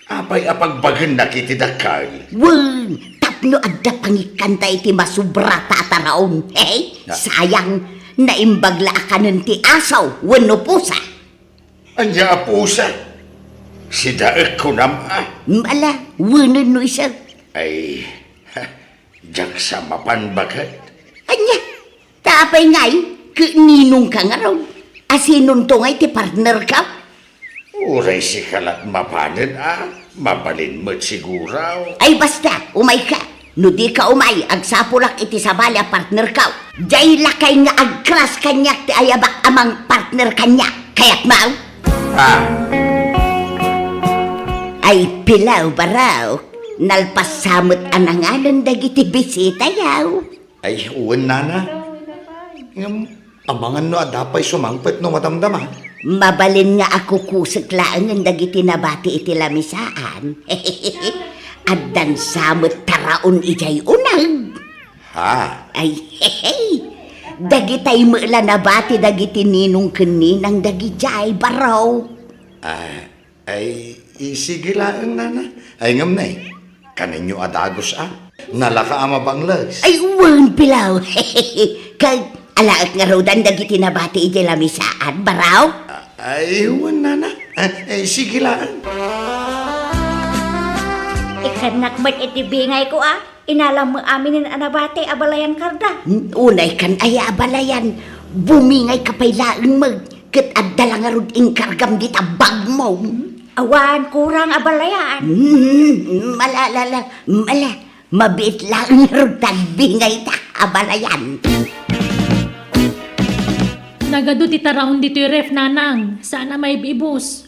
Apay a pagbagennak iti dakkel? Wen, tapno adda pangikkanta iti masubrata a taraon. Hey, Na- sayang, naimbag la a kanen ti aso wenno pusa. Ania a pusa? Sidaek kunam a? Ala, wenen no isu. Ay, ha, diak sa mapan baket. Ania? Ta apay ngay, ket ninongka ngarud? Asinonto ngay ti partnerka? Uray sika lat mapanen a, mabalin met siguro. Ay basta, umayka. No dika umay, agsapulak iti sabali a partnerka. Diay lakay nga agkras kaniak ti ayabak a mangpartner kaniak. Kayatmo? Ah. Ay, Pilaw, Baraw, nalpas sa met a nanganen dagiti bisitayo. Ay, wen, nana. Ngem, amangan no adda pay sumangpet no madamdama. Mabalin nga akukusek laengen dagiti nabati iti lamisaan. Addan sa met taraon idiay uneg. Ha? Ay, hehe. Dagitay met la nabati dagiti ninong ken ninang dagidiay, Baraw. Ah, ay, i-, sige laeng, nana. Ay, ngem ne, kanenyo a dagus a. Nalaka a mabangles. Ay, wen, Pilaw. Kag, alaek ngarudan dagiti nabati idiay lamisaan, Baraw? Ah, ay, wen, nana. Ah, ay, sige laeng. Ikkannak met iti bingayko a. Inalam met aminen a nabati a balayan, Karda. Unay kan aya a balayan, bumingayka pay laeng met, ket adda la ngarud inkargam dita bagmo. Awan kurang a balayan. Mm, mala, la, la, mala, mabiit laeng ngarud ta agbingayta a balayan. Nagadu ti taraon ditoy ref, nanang, saan a maib-ibus.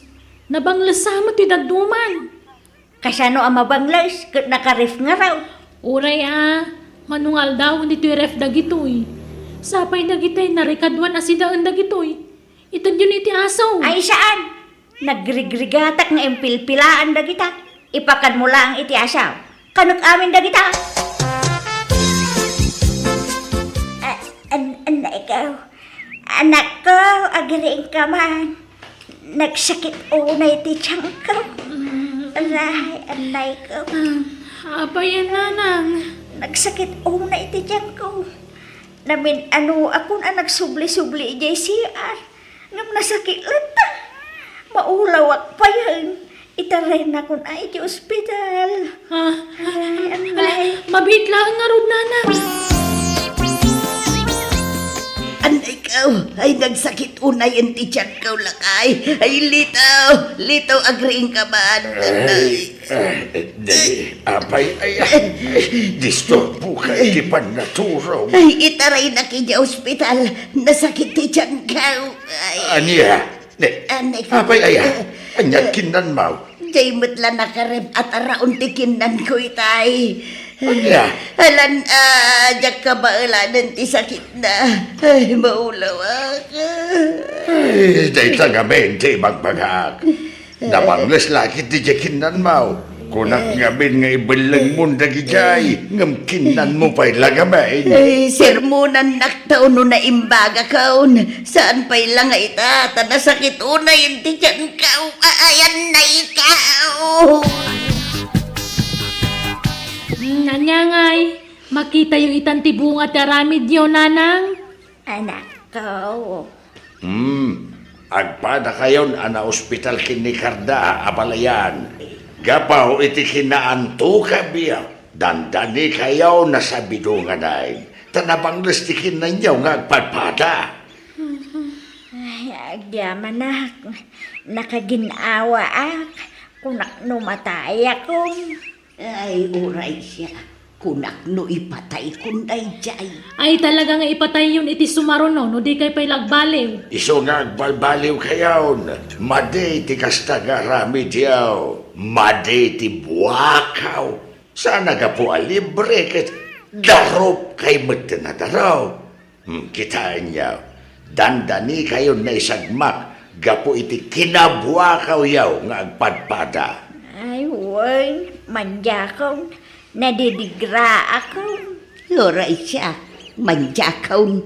Nabangles sa met ti dadduman. Kasano a mabangles ket nakaref ngarud? Uray a, mano nga aldawen ditoy ref dagitoy. Sapay dagitay narikaduan a sidaen dagitoy. Itedyon iti aso. Ay, saan? Nagrigrigatak nga impilpilaan dagita. Ipakanmo laeng iti aso. Kanek amin dagita. A-, an-, anakko, anakko, agriingka man. Nagsakit unay ti tiyanko. Aray, annayko. Ah, apay a, nanang? Nagsakit unay ti tiyanko. Namin-anoakon a nagsubli-subli idiay C R. Ngem nasakit latta. Maulawak payen. Itarayennakon a iti ospital. Ah, aray, ala, annay. Mabiit laeng ngarud, nanang. Annayko, ay nagsakit unayen ti tiyanko, lakay. Ay, Lito, Lito, agriingka man. Ay, ah, dali, apay, ay, ay, disturbo ka iti pannaturaw. Ay, itaraynak idiay ospital. Nasakit ti tiyanko. Ay. Ania? Ne, Anay, apay aya? Ania ti kinnanmo? Diay met la nakaref a taraon ti kinnanko itay. Ania? Alan, ah, diak kabaelanen ti sakitna. Ay, maulawak. Ay, dayta ngamin ti ibagbagak. Nabangles la ket diay kinnanmo. Kunak ngamin nga ibellengmon dagidiay, ngem kinnanmo pay la ngamin. Ay, sermonannak ta no naimbagakon. Saan pay la nga ita, ta nasakit unayen ti tiyanko. A-, ay, annayko. Hmm, ania ngay? Makitayo itan ti bunga ti aramidyo, nanang? Anakko. Hmm, agpadakayon a naospital ken ni Karda a balayan. Gapu iti kinaantokayo, dandanikayo a sabidonganen, ta nabangles ti kinnanyo nga agpadpada. Ay, agyamanak, nakagin-awaak, kunak no matayakon. Ay, uray siak, kunak no ipataykon daydiay. Ay, talaga nga ipatayyon iti sumaruno, no dikay pay la agbaliw. Isu nga agbalbaliwkayon, madi ti kasta nga aramidyo, madi ti buakaw. Saan a gapu a libre ket darupkay met ti nadaro. Hmm, kitaenyo, dandanikayon naisagmak, gapu iti kinabuakawyo nga agpadpada. Ay, wen, mandiakon, nadidigraakon. Uray siak, mandiakon,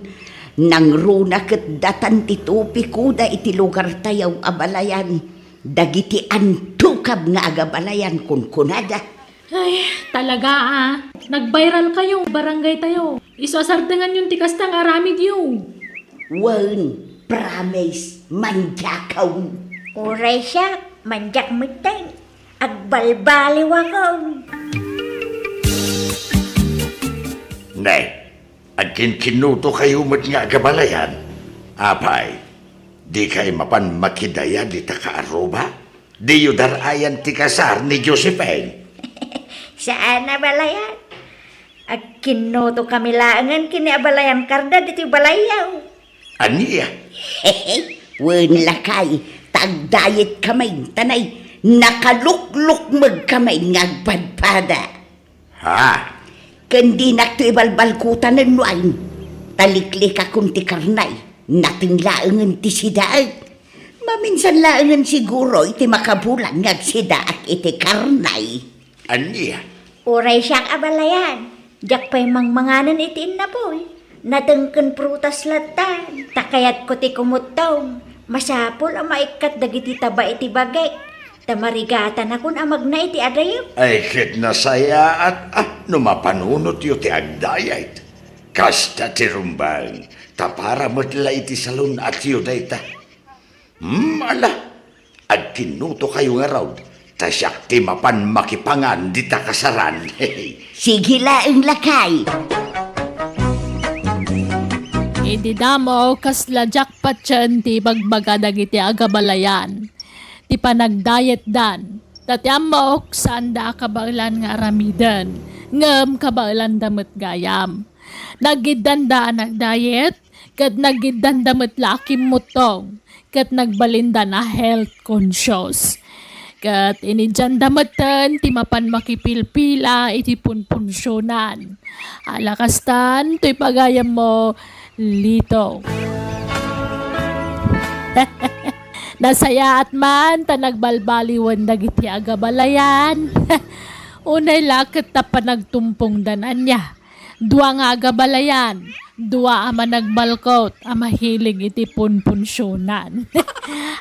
nangruna ket datan ti topikoda iti lugartayo a balayan. Dagiti antukab nga agabalayan kunkunada. Ay, talaga, ah. Nag-viral kayo, barangay tayo. Isu a sardenganyon ti kasta nga aramidyo. Wen, promise, mandiakon. Uray siak, mandiak metten. Agbalbaliwakon. Ne, agkinkinnuto kayo met nga agabalayan. Apay, di kay mapan makidaya dita kaaruba? Diyo dar-ayan ti kasar ni Josephine? Saan a balayan. Agkinnuto kami laengen ken ni abalayan karda ditoy balayyo. Ania? Wen lakay, ta agdayet kami, tanay, nakaluklukmeg kami nga agpadpada. Ha? Ken dinakto ibalbalkutanen no ain. Taliklikakon ti karnay. Nateng laengen ti sidaek. Maminsan laengen siguro iti makabulan nga agsidaak iti karnay. Ania? Uray siak a balayan. Diak pay mangmanganen iti innapoy. Nateng ken prutas latta. Ta kayatko ti kumuttong. Masapul a maikkat dagiti taba iti bagik. Ta marigatanakon a magna iti adayo. Ay, ket nasayaat, ah, no mapanunotyo ti agdayet. Kasta ti rumbeng, ta para met la iti salun-atyo dayta. Hmm, ala, agkinnuto kayo ngarud, ta siak ti mapan makipangan dita kasaran. Sige laeng, lakay. Idi damo, kasla jackpot ti ibagbaga dagiti agabalayan. Ti panagdayetdan. Ta ti ammok, saanda a kabaelan nga aramiden, ngem kabaelanda met gayam. Nagiddanda a nagdayet, ket nagiddanda met la a kimmuttong, ket nagbalindan a health conscious. Ket inidianda metten ti mapan makipilpila iti punpunsionan. Ala kastan, toy pagayammo, Lito. Nasayaat man ta nagbalbaliwen dagiti agabalayan. Unay la ket ta panagtumpongdan ania. Dua nga agabalayan, dua a managbalkot a mahilig iti punpunsionan.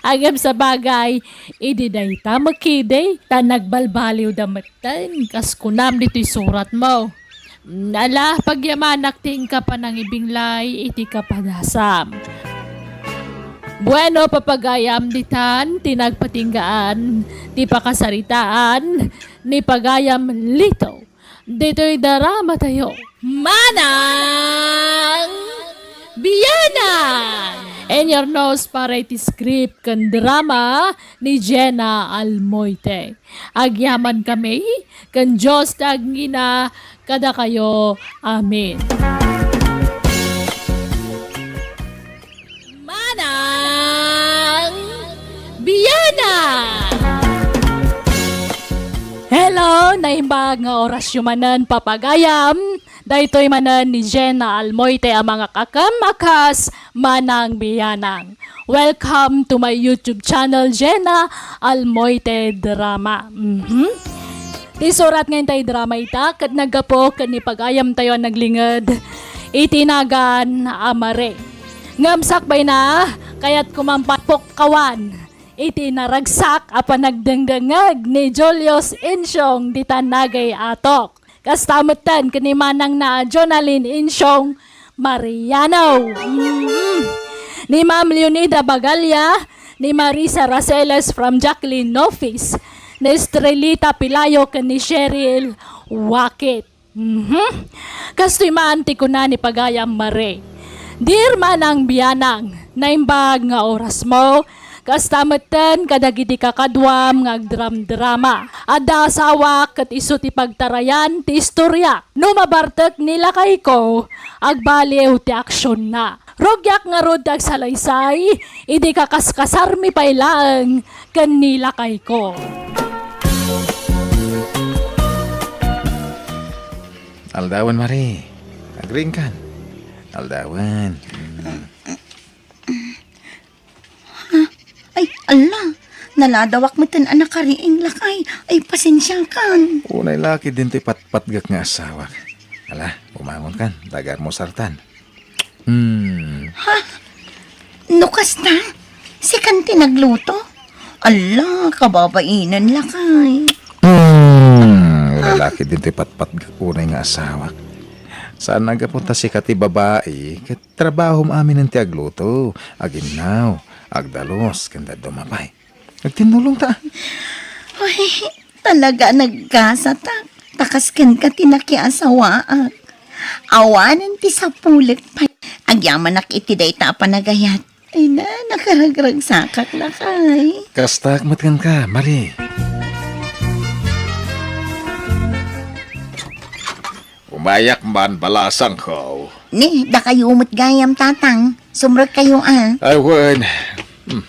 Ngem sabagay, idi dayta makidi, ta nagbalbaliwda metten, kas kunam ditoy suratmo. Ala, pagyamanak ti inka panangibinglay iti kapadasam. Bueno, papagayam ditan ti nagpatinggaan ti pakasaritaan ni pagayam Lito. Ditoy drama tayo. Manang Bianang! And your nose para iti script ken drama ni Jenna Almoite. Agyaman kami ken Dios ti agngina kadakayo. Amen. Manang Bianang! Hello! Naimbag nga orasyo manen, papagayam. Daytoy manen ni Jenna Almoite a mangakakem a kas Manang Bianang. Welcome to my YouTube channel, Jenna Almoite Drama. Mhm. Ti surat nga intay drama ita, ket naggapu ken ni pagayam tayo a naglinged iti nagan a Mare. Ngem sakbayna, kayatko man pukkawan iti naragsak a panagdengdengngeg ni Julius Insiong dita Naga Atok. Kasta metten ken ni manangna a Jonalyn Insiong Mariano. Mm. Ni Ma'am Leonida Bagalia, ni Marisa Raceles from Jacqueline Nofis, ni Estrelita Pilayo ken ni Cheryl Wakit. Mhm. Kastoy man ti kuna ni pagayam Mare. Dear Manang Bianang, naimbag nga orasmo, kasta metten kadagiti kakaduam nga agdramdrama. Adda asawak ket isu ti pagtarayan ti istoriak. No mabartek ni lakayko, agbaliw ti aksionna. Rugiak ngarud ti agsalaysay, idi kakaskasarmi pay laeng ken ni lakayko. Aldawen, Mare. Agriingkan. Aldawen. Mm. Ala, naladawak metten a nakariing, lakay. Ay, pasensiakan. Unay la ketdin ti patpatgek nga asawak. Ala, bumangonkan, ta agalmusartan. Hmm. Ha? No kasta? Sikan ti nagluto? Ala, kababainen, lakay. Hmm, lalaki din ti patpatgek unay nga asawak. Saan a gapu ta sika ti babai, ket trabahom aminen ti agluto, aginnaw, agdalus, ken dadduma pay. Agtinnulong ta. Uy, talaga a nagkasatak. Ta kas kenka ti nakiasawaak. Awanen ti sapulek pay. Agyamanak iti dayta a panagayat. Ay na, nakaragragsakak, lakay. Kastak met kenka, Marie. Umayak man, balasangko. Ni, dakayo met gayam, Tatang. Sumrekkayo, a. Ay, wen. Hmm.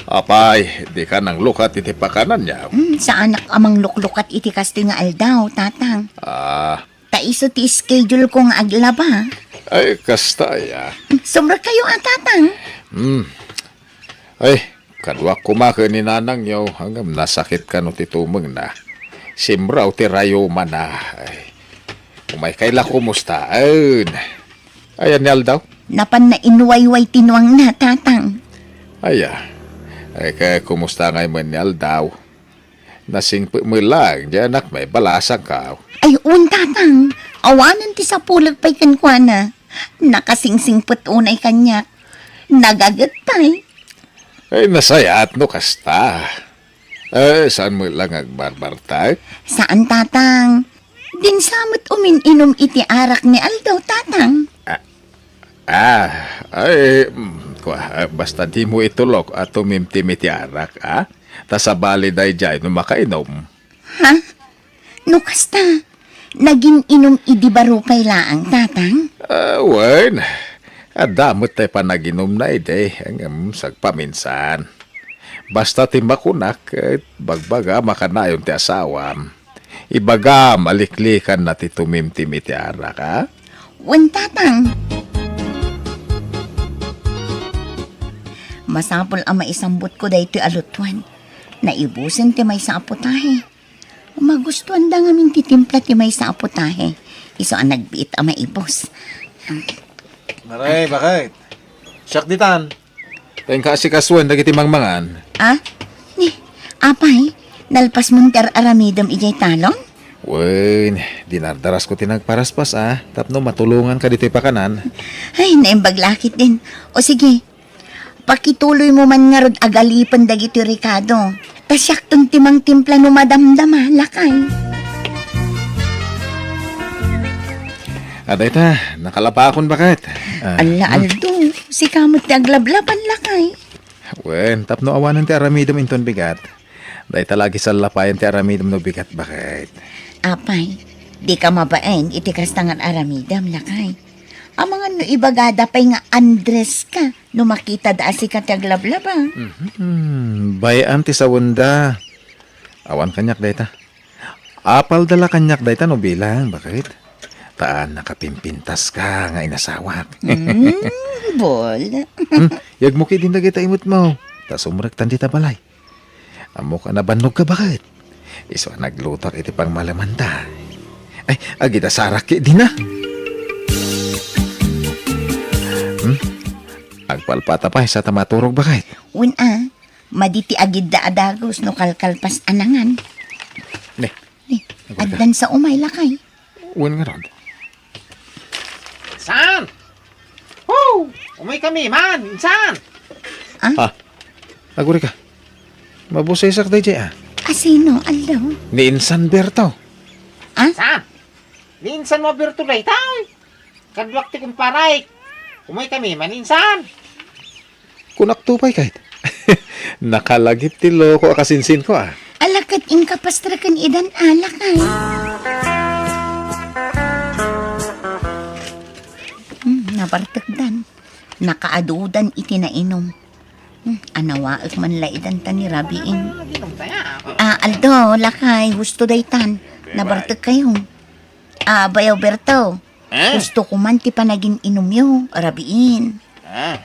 Apay, dika nanglukat iti pakananyo? Hmm, saanak a mangluklukat iti kastoy nga aldaw, Tatang. Ah. Ta isu ti schedule ko nga aglaba. Ay, kasta aya. Hmm, sumrekkayo, a, Tatang. Hmm. Ay, kaduak koma ken ni nanangyo, ngem nasakit kano ti tumengna. Simraw ti rayumana. Ay, umaykay la kumustaen. Ayan ni aldaw? Napanna inwayway ti nuangna, Tatang. Aya. Ay, kaya kumusta ngay met ni aldaw? Nasingpet met laeng diay anakmi, balasangko. Ay, wen, Tatang. Awanen ti sapulek pay kenkuana. Nakasingsingpet unay kaniak. Nagaget pay. Ay, nasayaat no kasta. Eh, saan met la nga agbarbartak? Saan, Tatang. Dinsa met umin-inum iti arak ni aldaw, Tatang. Ah, ah, ay, mm, kua, ah, basta dimo itulok a tumimtim iti arak, a? Ta sabali daydiay no makainum. Ha? No kasta, nagin-inum idi baro pay laeng, Tatang? Ah, wen. Adda met ti panaginumna idi, ngem sagpaminsan. Basta ti makunak, ket bagbagam a kanayon ti asawam. Ibagam a liklikanna ti tumimtim iti arak, a? Wen, Tatang. Masapul a maisambutko daytoy a lutoan. Naibusen ti maysa a putahe. Magustuanda ngamin ti timpla ti maysa a putahe. Isu a nagbiit a maibus. Maray, bakit? Siak ditan. Tayong kaasikasuan dagiti mangmangan. Ah? Ni, apay, nalpasmon ti ar-aramidem idiay talon? Wen, dinardarasko ti nagparaspas, a, tapno matulonganka ditoy pakanan. Ay, naimbag la ketdin. O sige, pakituloymo man ngarud a galipen dagitoy rekado. Ta siakton ti mangtimpla no madamdama, lakay. A, dayta, nakalabakon, bakit? Ah, Alla, hmm. Aldo, sika met ti aglablabad, lakay. Wen, tapno awanen ti aramidem inton bigat. Dayta la agisallapayan ti aramidem no bigat, bakit? Apay, dika mabain iti kasta nga aramidem, lakay. Amangan no ibagada pay nga Andres ka no makitada a sika ti aglablaba. Mhm. Bay-am ti sawenda. Awan kaniak dayta. Apalda la kaniak dayta no bilang, bakit? Ta nakapimpintaska nga inasawak. Hmm, bol. Hmm, yagmo ketdin dagita imutmo. Ta sumrektan dita balay. Ammok a nabannogka, bakit? Isu a naglutoak iti pangmalemanta. Ay, agida sarak ketdin a. Hmm? Agpalpata pay sa ta maturog, bakit? Wen a, madi ti agidda a dagus no kalkalpas a nangan. Ne. Ne, agurka. Addan sa umay, lakay. Wen ngarud. Insan! Ho! Umaykami man, insan! Ah? Ah, agurka. Mabusaysak daydiay, a. Asino, aldaw? Ni Insan Berto. Ah? Insan! Ni Insan mo Berto dayta, oy. Kaduak ti kumparay. Umaykami man, insan. Kunakto pay, kayat. Nakalagip ti loko a kasinsinko, a. Ala ket inka pastreken idan, a, lakay. Hmm, nabartekdan. Nakaadudan iti nainum. Hmm, anawaek man la idan ta ni rabiin. A, aldaw, lakay, husto daytan. Nabartekkayo. A, Bayaw Berto. Eh? Hustoko man ti panagin-inumyo, rabiin. Ah.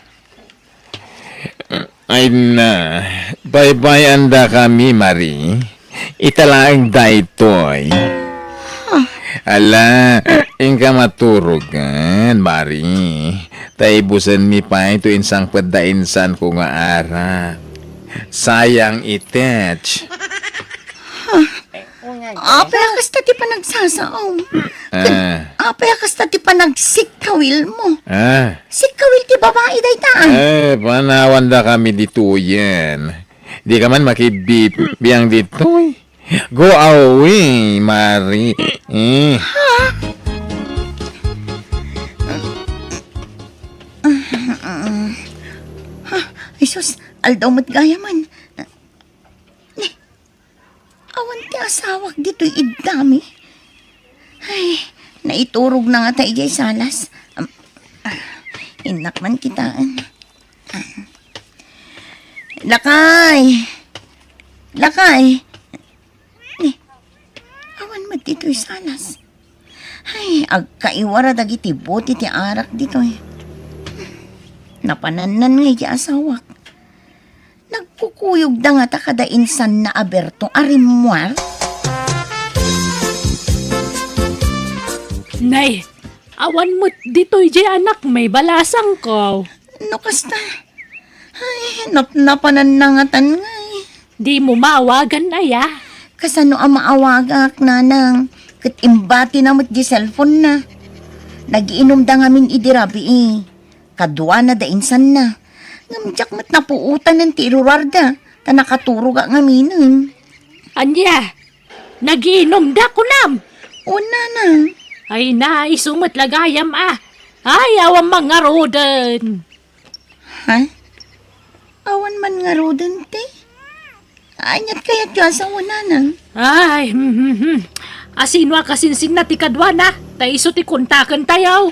Ay na, Baybay-andakami, Mari. Ita laeng daytoy. Ala, inka maturogen, Mari. Ta ibusenmi pay to insangpet da insanko nga arak. Sayang itech. Apay a kasta ti panagsasaom? Ah. Apay a kasta ti panagsikkawilmo? Ah. Sikkawil ti babai dayta. Eh, panawandakami ditoyen. Dika man makibibiang ditoy. Go away, Mari. Eh. Ay, sus, aldaw met gayam. Ni, awan ti asawak ditoy iddami. Ay, naiturogna ngata idiay salas. Am, ah, innak man kitaen. Ah. Lakay! Lakay! Ni, awan met ditoy salas. Ay, agkaiwara dagiti bote ti arak ditoy. Napanannan nga iti asawak. Nagkukuyogda ngata kada insanna a Berto a rimmuar? Nay, awan met ditoy diay anakmi, balasangko. No kasta, ay, napnapananna ngatan ngay. Dimo maawagan aya? Kasano a maawagak, nanang? Ket imbatina met di cellphone-na. Nagiinumda ngamin idi rabii. Kaduana da insanna. Ngem diak met napuotanen ti iruarda, ta nakaturogak ngaminen. Ania? Nagiinumda, kunam? Wen, nanang. Ay na, isu met la gayam a. Ay, awan man ngaruden. Ha? Awan man ngaruden ti? Aniat kayatyo a sao, nanang? Ay, hmm, hmm, hmm. Asino a kasinsinna ti kaduana? Ta isu ti kontakentayo.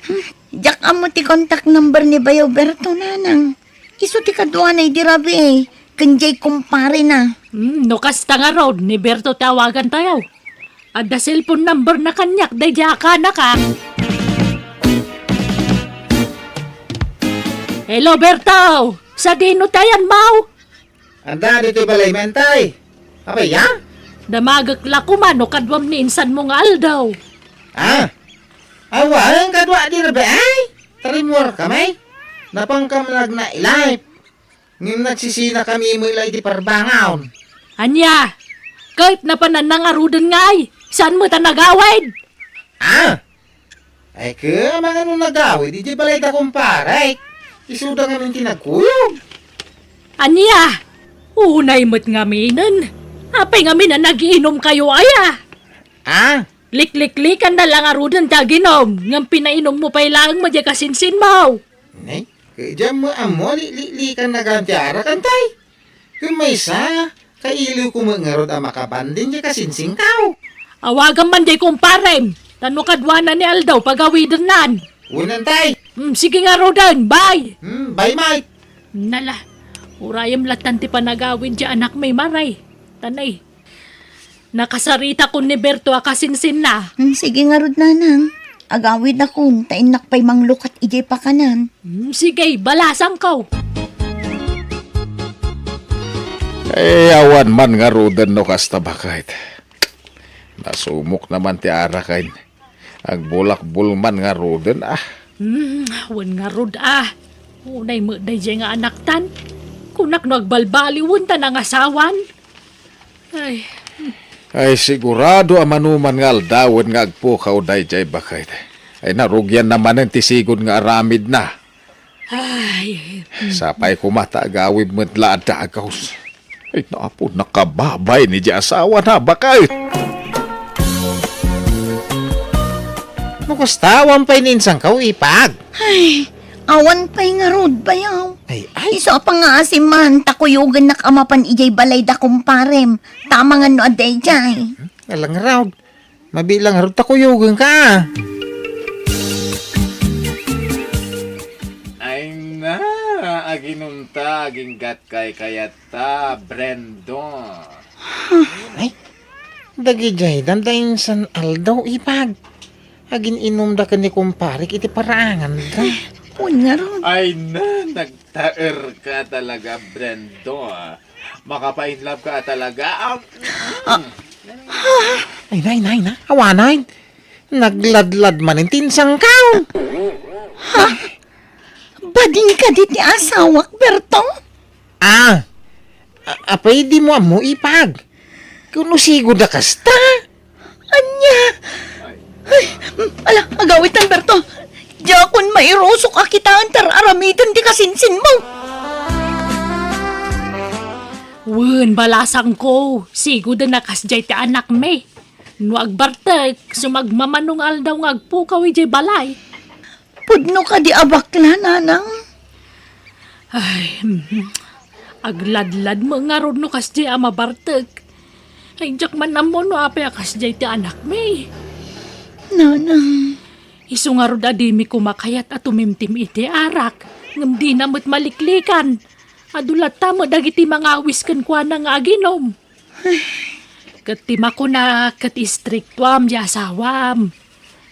Hmm, diak ammo ti contact number ni Bayaw Berto, nanang. Isu ti kaduana idi rabii, ken diay kumparena. Hmm, no kasta ngarud, ni Berto ti awagantayo. Adda cellphone number na kaniak daydiay a kanaka. Hello, Berto! Sadino ti ayanmo? Adda ditoy balaymi, tay. Apay a? Damagek la koma no kaduam ni insanmo nga aldaw. Ah? Awan, kadua di rabii? Tarimmuarkami? Napankami nagna-live. Ngem nagsisinakami met la iti parbangon. Ania? Ket napananna ngaruden ngay? Saan met a nagawid? Ah? Ay, ket amangan no nagawid idiay balay da kumparek. Isuda ngamin ti nagkuyog. Ania? Unay met ngaminen. Apay ngamin a nagiinumkayo aya? Ah? Likliklikanna la ngaruden ti aginum, ngem pinainommo pay laeng met diay kasinsinmo. Ne? Ket diak met ammo a likliklikanna gayam ti arak, tay. Ket maysa, kailiwko met ngarud a makabanding diay kasinsinko. Awagam man diay kumparem, ta no kaduana ni aldaw pagawidennan. Wen, tay. Hmm, sige ngaruden, bye. Hmm, bye, Mike. Nala, urayem lattan ti panagawid diay anakmi, Mari. Tanay. Nakasaritakon ni Berto a kasinsinna. Hmm, sige ngarud, nanang. Agawidakon, ta innak pay manglukat idiay pakanan. Hmm, sige, balasangko. Eh, awan man ngaruden no kasta, baket. Nasumok naman ti araken. Agbulakbul man ngaruden, ah. Hmm, wen ngarud, ah. Unay met daydiay nga anaktan. Kunak no agbalbaliwen ta nangasawan. Ay. Ay, sigurado a manoman nga aldawen nga agpukaw daydiay, baket. Ay, narugianna manen ti sigud nga aramidna. Ay. Sapay koma ta agawid met la a dagus. Ay, napo, nakababay ni di asawana, baket. No kasta, awan pay ni insanko, Ipag. Ay, awan pay ngarud, Bayaw. Ay, ay. Isu a pangngaasim man, ta kuyogennak a mapan idiay balay da kumparem. Ta amangan no adda idiay. Hmm? Alang ngarud. Mabiit la ngarud ta kuyogenka. Ay na, aginumta, aginggat kaykayat ta, Brendo. Ay, dagidiay danta insan aldaw, Ipag. Agin-inumda ken ni kumparek iti paraanganda. Wen ngarud. Ay na, nagtaerka talaga, Brendo. Makapainlove ka talaga. Ah. Ay na, ay na, ay na. Awanen. Nagladlad manen ti insangkaw. Ha? Bading kadi ti asawak, Berto? Ah, a-, apay dimo ammo, Ipag? Kuno sigud a kasta? Ania? Ay, ala, agawitan, Berto. Diakon mairusok a kitaen ti ar-aramiden ti kasinsinmo. Wen, balasangko, sigud a kasdiay ti anakmi. No agbartek, sumagmamano nga aldaw nga agpukaw idiay balay. Pudno kadi a bakla, nanang? Ay, mhm. Agladlad met ngarud no kasdiay a mabartek. Ay, diak man ammo no apay a kasdiay ti anakmi. Nanang. Isu ngarud a dimi koma kayat a tumimtim iti arak, ngem dina met maliklikan. Adu latta met dagiti mangawis kenkuana nga aginom. Ket ti makuna ket istriktuam ti asawam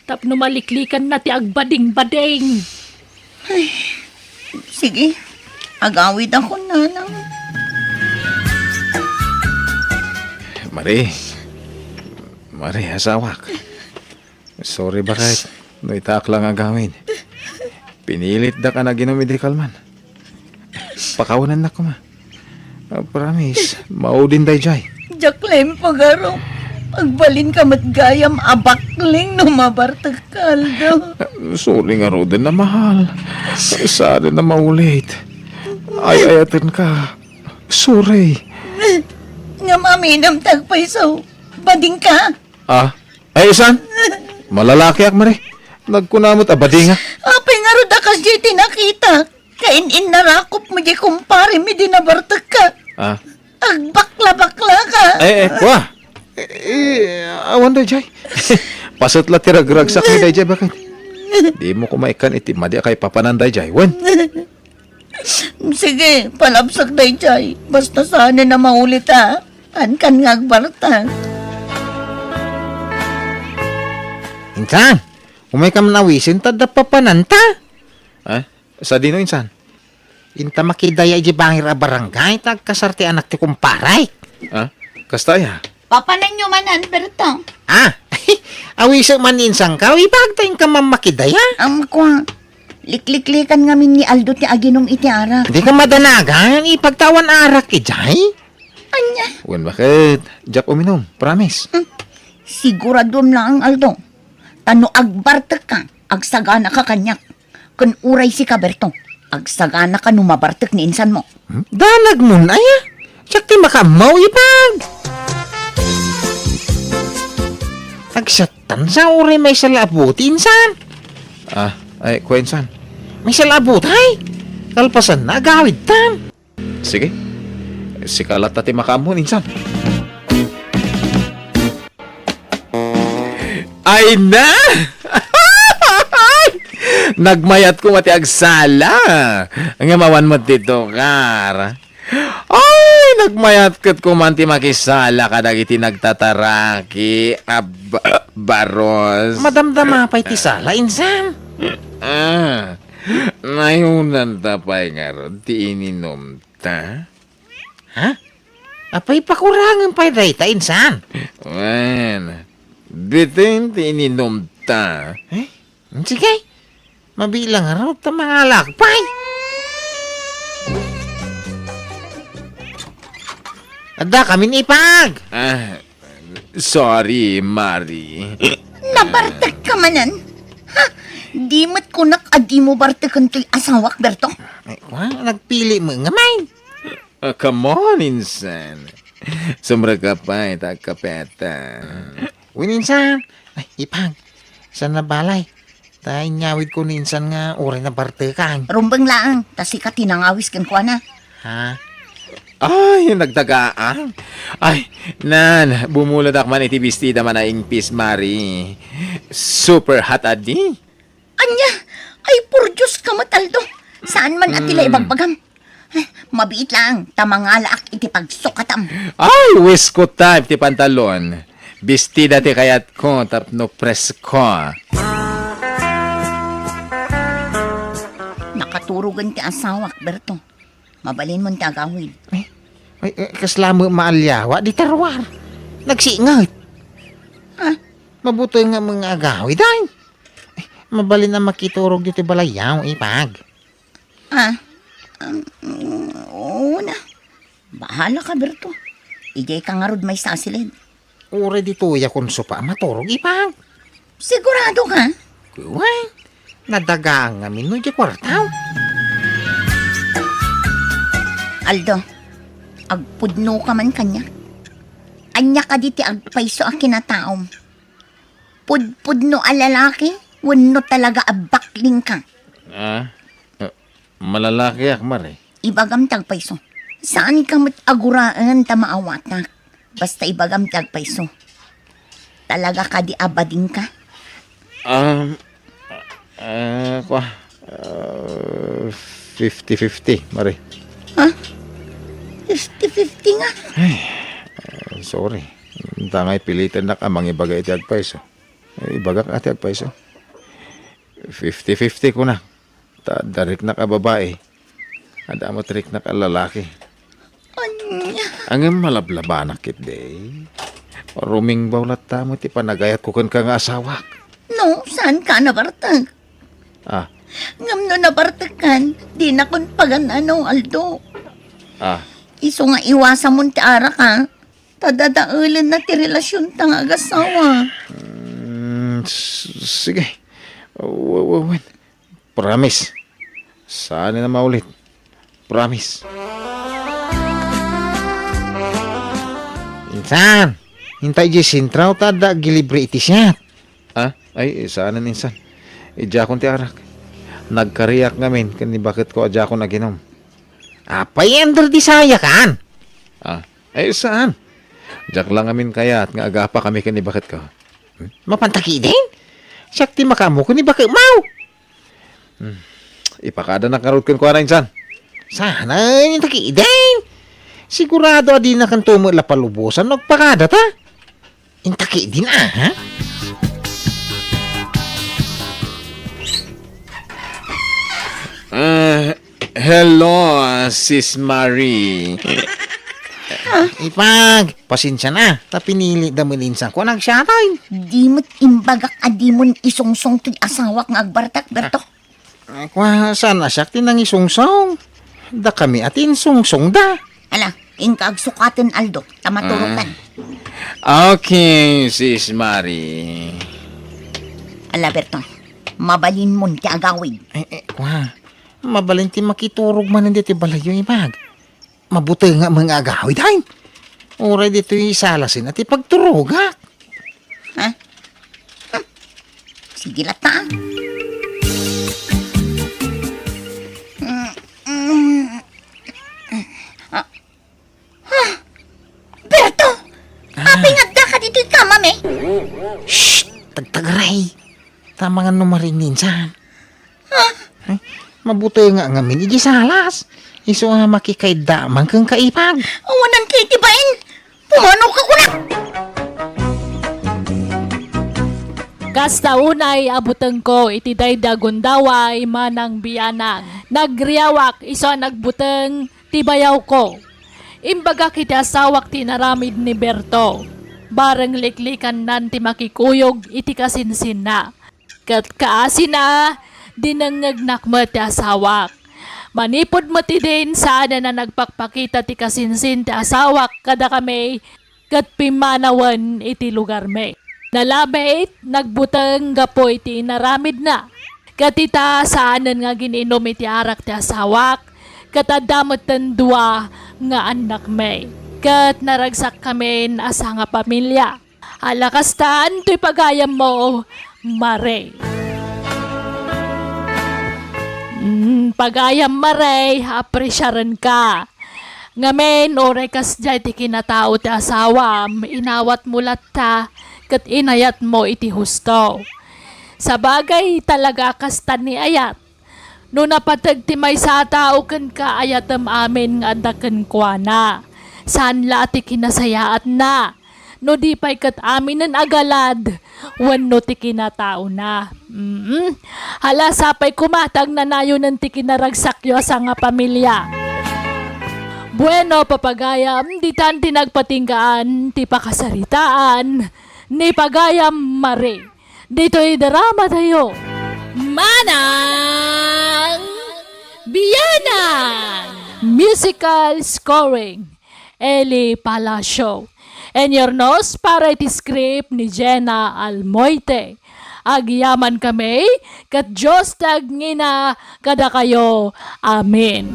tapno maliklikanna ti agbadingbading. Ay, sige, agawidakon, nanang. Mari, Mari, asawak. Sorry, baket. No itaak la nga agawid. Pinilitdak a naginom idi kalman. Pakawanennak koma. Ah, promise, maudin daydiay. Diak la impagarup. Agbalinka met gayam a bakling no mabartek ka aldaw. Sorry ngaruden a mahal. Saan a maulit. Ay-ayatenka. Sorry. Ngem aminem ti agpayso. Badingka? Ah, ay, saan? Malalakiak, Mari. Nagkuna met a badinga. Apay ngarud a kasdiay ti nakitak? Kain-innarakop met diay kumparem idi nabartekka. Ah. Agbakla-bakla ka. Eh, eh, kua. Eh, eh, awan daydiay. Paset la ti ragragsakmi daydiay, baket. Dimo koma ikkan iti madi a kaipapanan daydiay, wen? Sige, palabsak daydiay. Basta saan a maulit, a. Kankan nga agbartek. Insan, umayka man awisen ta adda papananta. Ah? Sadino, insan? Inta makidaya idiay bangir a barangay ta agkasar ti anak ti kumparek. Ah? Kasta aya? Papananyo manen, Berto. Ah, awisem man ni insangkaw, Ipag, ta inka man makidaya. Am, kua, likliklikan ngamin ni Aldo ti aginom iti arak. Dika madanagan, Ipag, ta awan arak idiay. Ania? Wen, baket? Diak uminom, promise. Hmm. Siguraduem laeng, Aldo. Ta no agbartekka, agsaganaka kaniak. Ken uray sika, Berto, agsaganaka no mabartek ni insanmo. Hmm? Danagmon aya? Siak ti makaammo, Ipag. Agsattan sa uray maysa la a buti, insan. Ah, ay, kua, insan. Maysa la a buti, ay. Kalpasanna, agawidtan. Sige. Sika latta ti makaammo, insan. Ay na! Nagmayat koma ti agsala. Ngem awan met ti tukar. Ay, nagmayat ket koma ti makisala kadagiti nagtataraki a ba-, baros. Madamdama pay ti sala, insan. Ah, nayunanta pay ngarud ti ininom ta? Ha? Apay, pakurangen pay dayta, insan? Wen, bitin ti ininom ta. Eh? Sige. Mabiit la ngarud ta mangalak pay. Adda kamin, Ipag. Ah, sorry, Mari. Nabartek ka manen? Ha? Di met kunak a dimo barteken toy asawak, Berto? Ay, kua, nagpili met ngamin. Ah, come on, insan. Sumrekka pay ta agkapeta. Wen, insan. Ay, Ipag. Saan a balay? Ta inyawidko ni insan nga uray nabartekan. Rumbeng laeng, ta sika ti nangawis kenkuana. Ha? Ay, nagtagaang. Ay, nan, bumuladak man iti bestida man a ingpis, Mari. Super hot a di. Ania? Ay, por Dios ka met, Aldo. Saan man a ti la ibagbagam? Eh, mabiit laeng, ta mangalaak iti pagsukatam. Ay, wisko type ti pantalon. Bestida ti kayatko tapno presko. Turogen ti asawak, Berto. Mabalinmon ti agawid. Ay, ay, eh, kasla met maaliawa, di tarwar. Nagsinget. Ah? Mabuteng nga mga agawid, ay. Ay, mabalin a makiturog ditoy balayyo, Ipag. Ah, um, oo na. Bahala ka, Berto. Idiay ka ngarud maysa a silid. Uray ditoy a kunso pa a maturog, Ipag. Sigurado ka? Wen, nadagaang ngamin no idiay kuartaw. Aldo, agpudno ka man kaniak. Ania kadi ti agpayso a kinataom? Pudpudno a lalaki wenno talaga a bakling ka? Ah, eh, malalakiak, Mare. Ibagam ti agpayso. Saan ka met aguraen ta maawatak. Basta ibagam ti agpayso. Talaga kadi a bading ka? Um, ah, kua, ah, fifty fifty, Mare. Ha? Fifty fifty nga? Ay, ah, sorry. Ita nga ipilitennak a mangibaga iti agpayso. Eh, ibagak a ti agpayso. Fifty fifty kuna. Ta adda riknak a babai. Adda met riknak a lalaki. Ania? Ngem malablabanak ketdi. Rumingbaw latta met ti panagayatko kenka nga asawak. No, saan ka nabartek? Ah. Ngem no nabartek kan, dinakon pagan-ano, Aldo. Ah. Isu nga iwasamon ti arak, ha? Ta dadaelenna ti relasionta nga agasawa. Mm, s-, sige. W-, w-, wen. Promise. Saan a maulit. Promise. Insan, inta idiay sentro ta adda agilibre iti siat. Ah, ay, saanen insan. Idiakon ti arak. Nagkariak ngamin ken ni baketko a diakon aginom. Apay, Andrew, di sayakan? Ah, ay, saan? Diak la ngamin kayat nga agapakami ken ni baketko. Hmm? Mapanta ketdin? Siak ti makaammo ken ni baketmo. Hmm. Ipakadanak ngarud kenkuana insan. Saan a inta ketdin? Sigurado a dinakanto met la palubosan no agpakadata. Inta ketdin, ha? Ah, hello, ah, Sis Marie. Ipag, pasensia na. Ta pinilitda met insan ko a nagsiatay. Di met imbagak a dimon isungsong toy asawak nga agbartek, Berto. Ah, kua, saan a siak ti nangisungsong? Dakami a ti insungsongda. Ala, inka agsukaten, Aldo, ta maturokan. Ah. Okay, Sis Marie. Ala, Berto, mabalinmon ti agawid. Eh, eh, kua, mabalin ti makiturog manen ditoy balayyo, Ipag. Mabuteng nga mga agawid, ay. Uray ditoy salasen a ti pagturogak. Ha? Hmm. Sige latta. Mm, mm. Ah. Ha? Berto! Ah. Apay nga addaka ditoy kamam, eh? Shh! Tagtagaray! Tama nga no marinninsan. Ha? Eh, mabuteng nga ngamin iti salas. Isu a makikaidda man ken ka, Ipag. Awanan ka iti bain. Pumano ka kunak? Kasta unay a butengko iti daydi a gundaway manang bianang. Nagriawak isu a nagbuteng ti bayawko. Imbagak iti asawak ti inaramid ni Berto. Bareng liklikannan ti makikuyog iti kasinsinna. Ket kaasina, dinengngegnak met ti asawak. Manipud met idin, saanen a nagpakpakita ti kasinsin ti asawak kadakami ket pimmanawen iti lugarmi. Nalabit, nagbuteng gapu iti inaramidna. Ket ita, saanen nga agin-inum iti arak ti asawak, ket adda metten dua nga annakmi. Ket naragsakkamin a sangapamilia. Ala kasta, antoy pagayammo, Mare? Mm, pagayam, Mare, apresiarenka. Ngamin, uray kasdiay ti kinatao ti asawam, inawatmo latta, ket inayatmo iti husto. Sabagay, talaga a kasta ni ayat. No napateg ti maysa a tao kenka, ayatem amin nga adda kenkuana. Saan la a ti kinasayaatna. no di pay ket aminen a galad wenno ti kinataona. Mm. Hala, sapay koma ta agnanayonen ti kinaragsakyo a sangapamilia. Bueno, papagayam, ditan ti nagpatinggaan ti pakasaritaan ni Pagayam Marie. Ditoy dramatayo, Manang Bianang! Musical scoring, Eli Palacio. Inyurnos para iti script ni Jenna Almoite. Agyaman kami, ket Dios ti agngina kadakayo. Amen.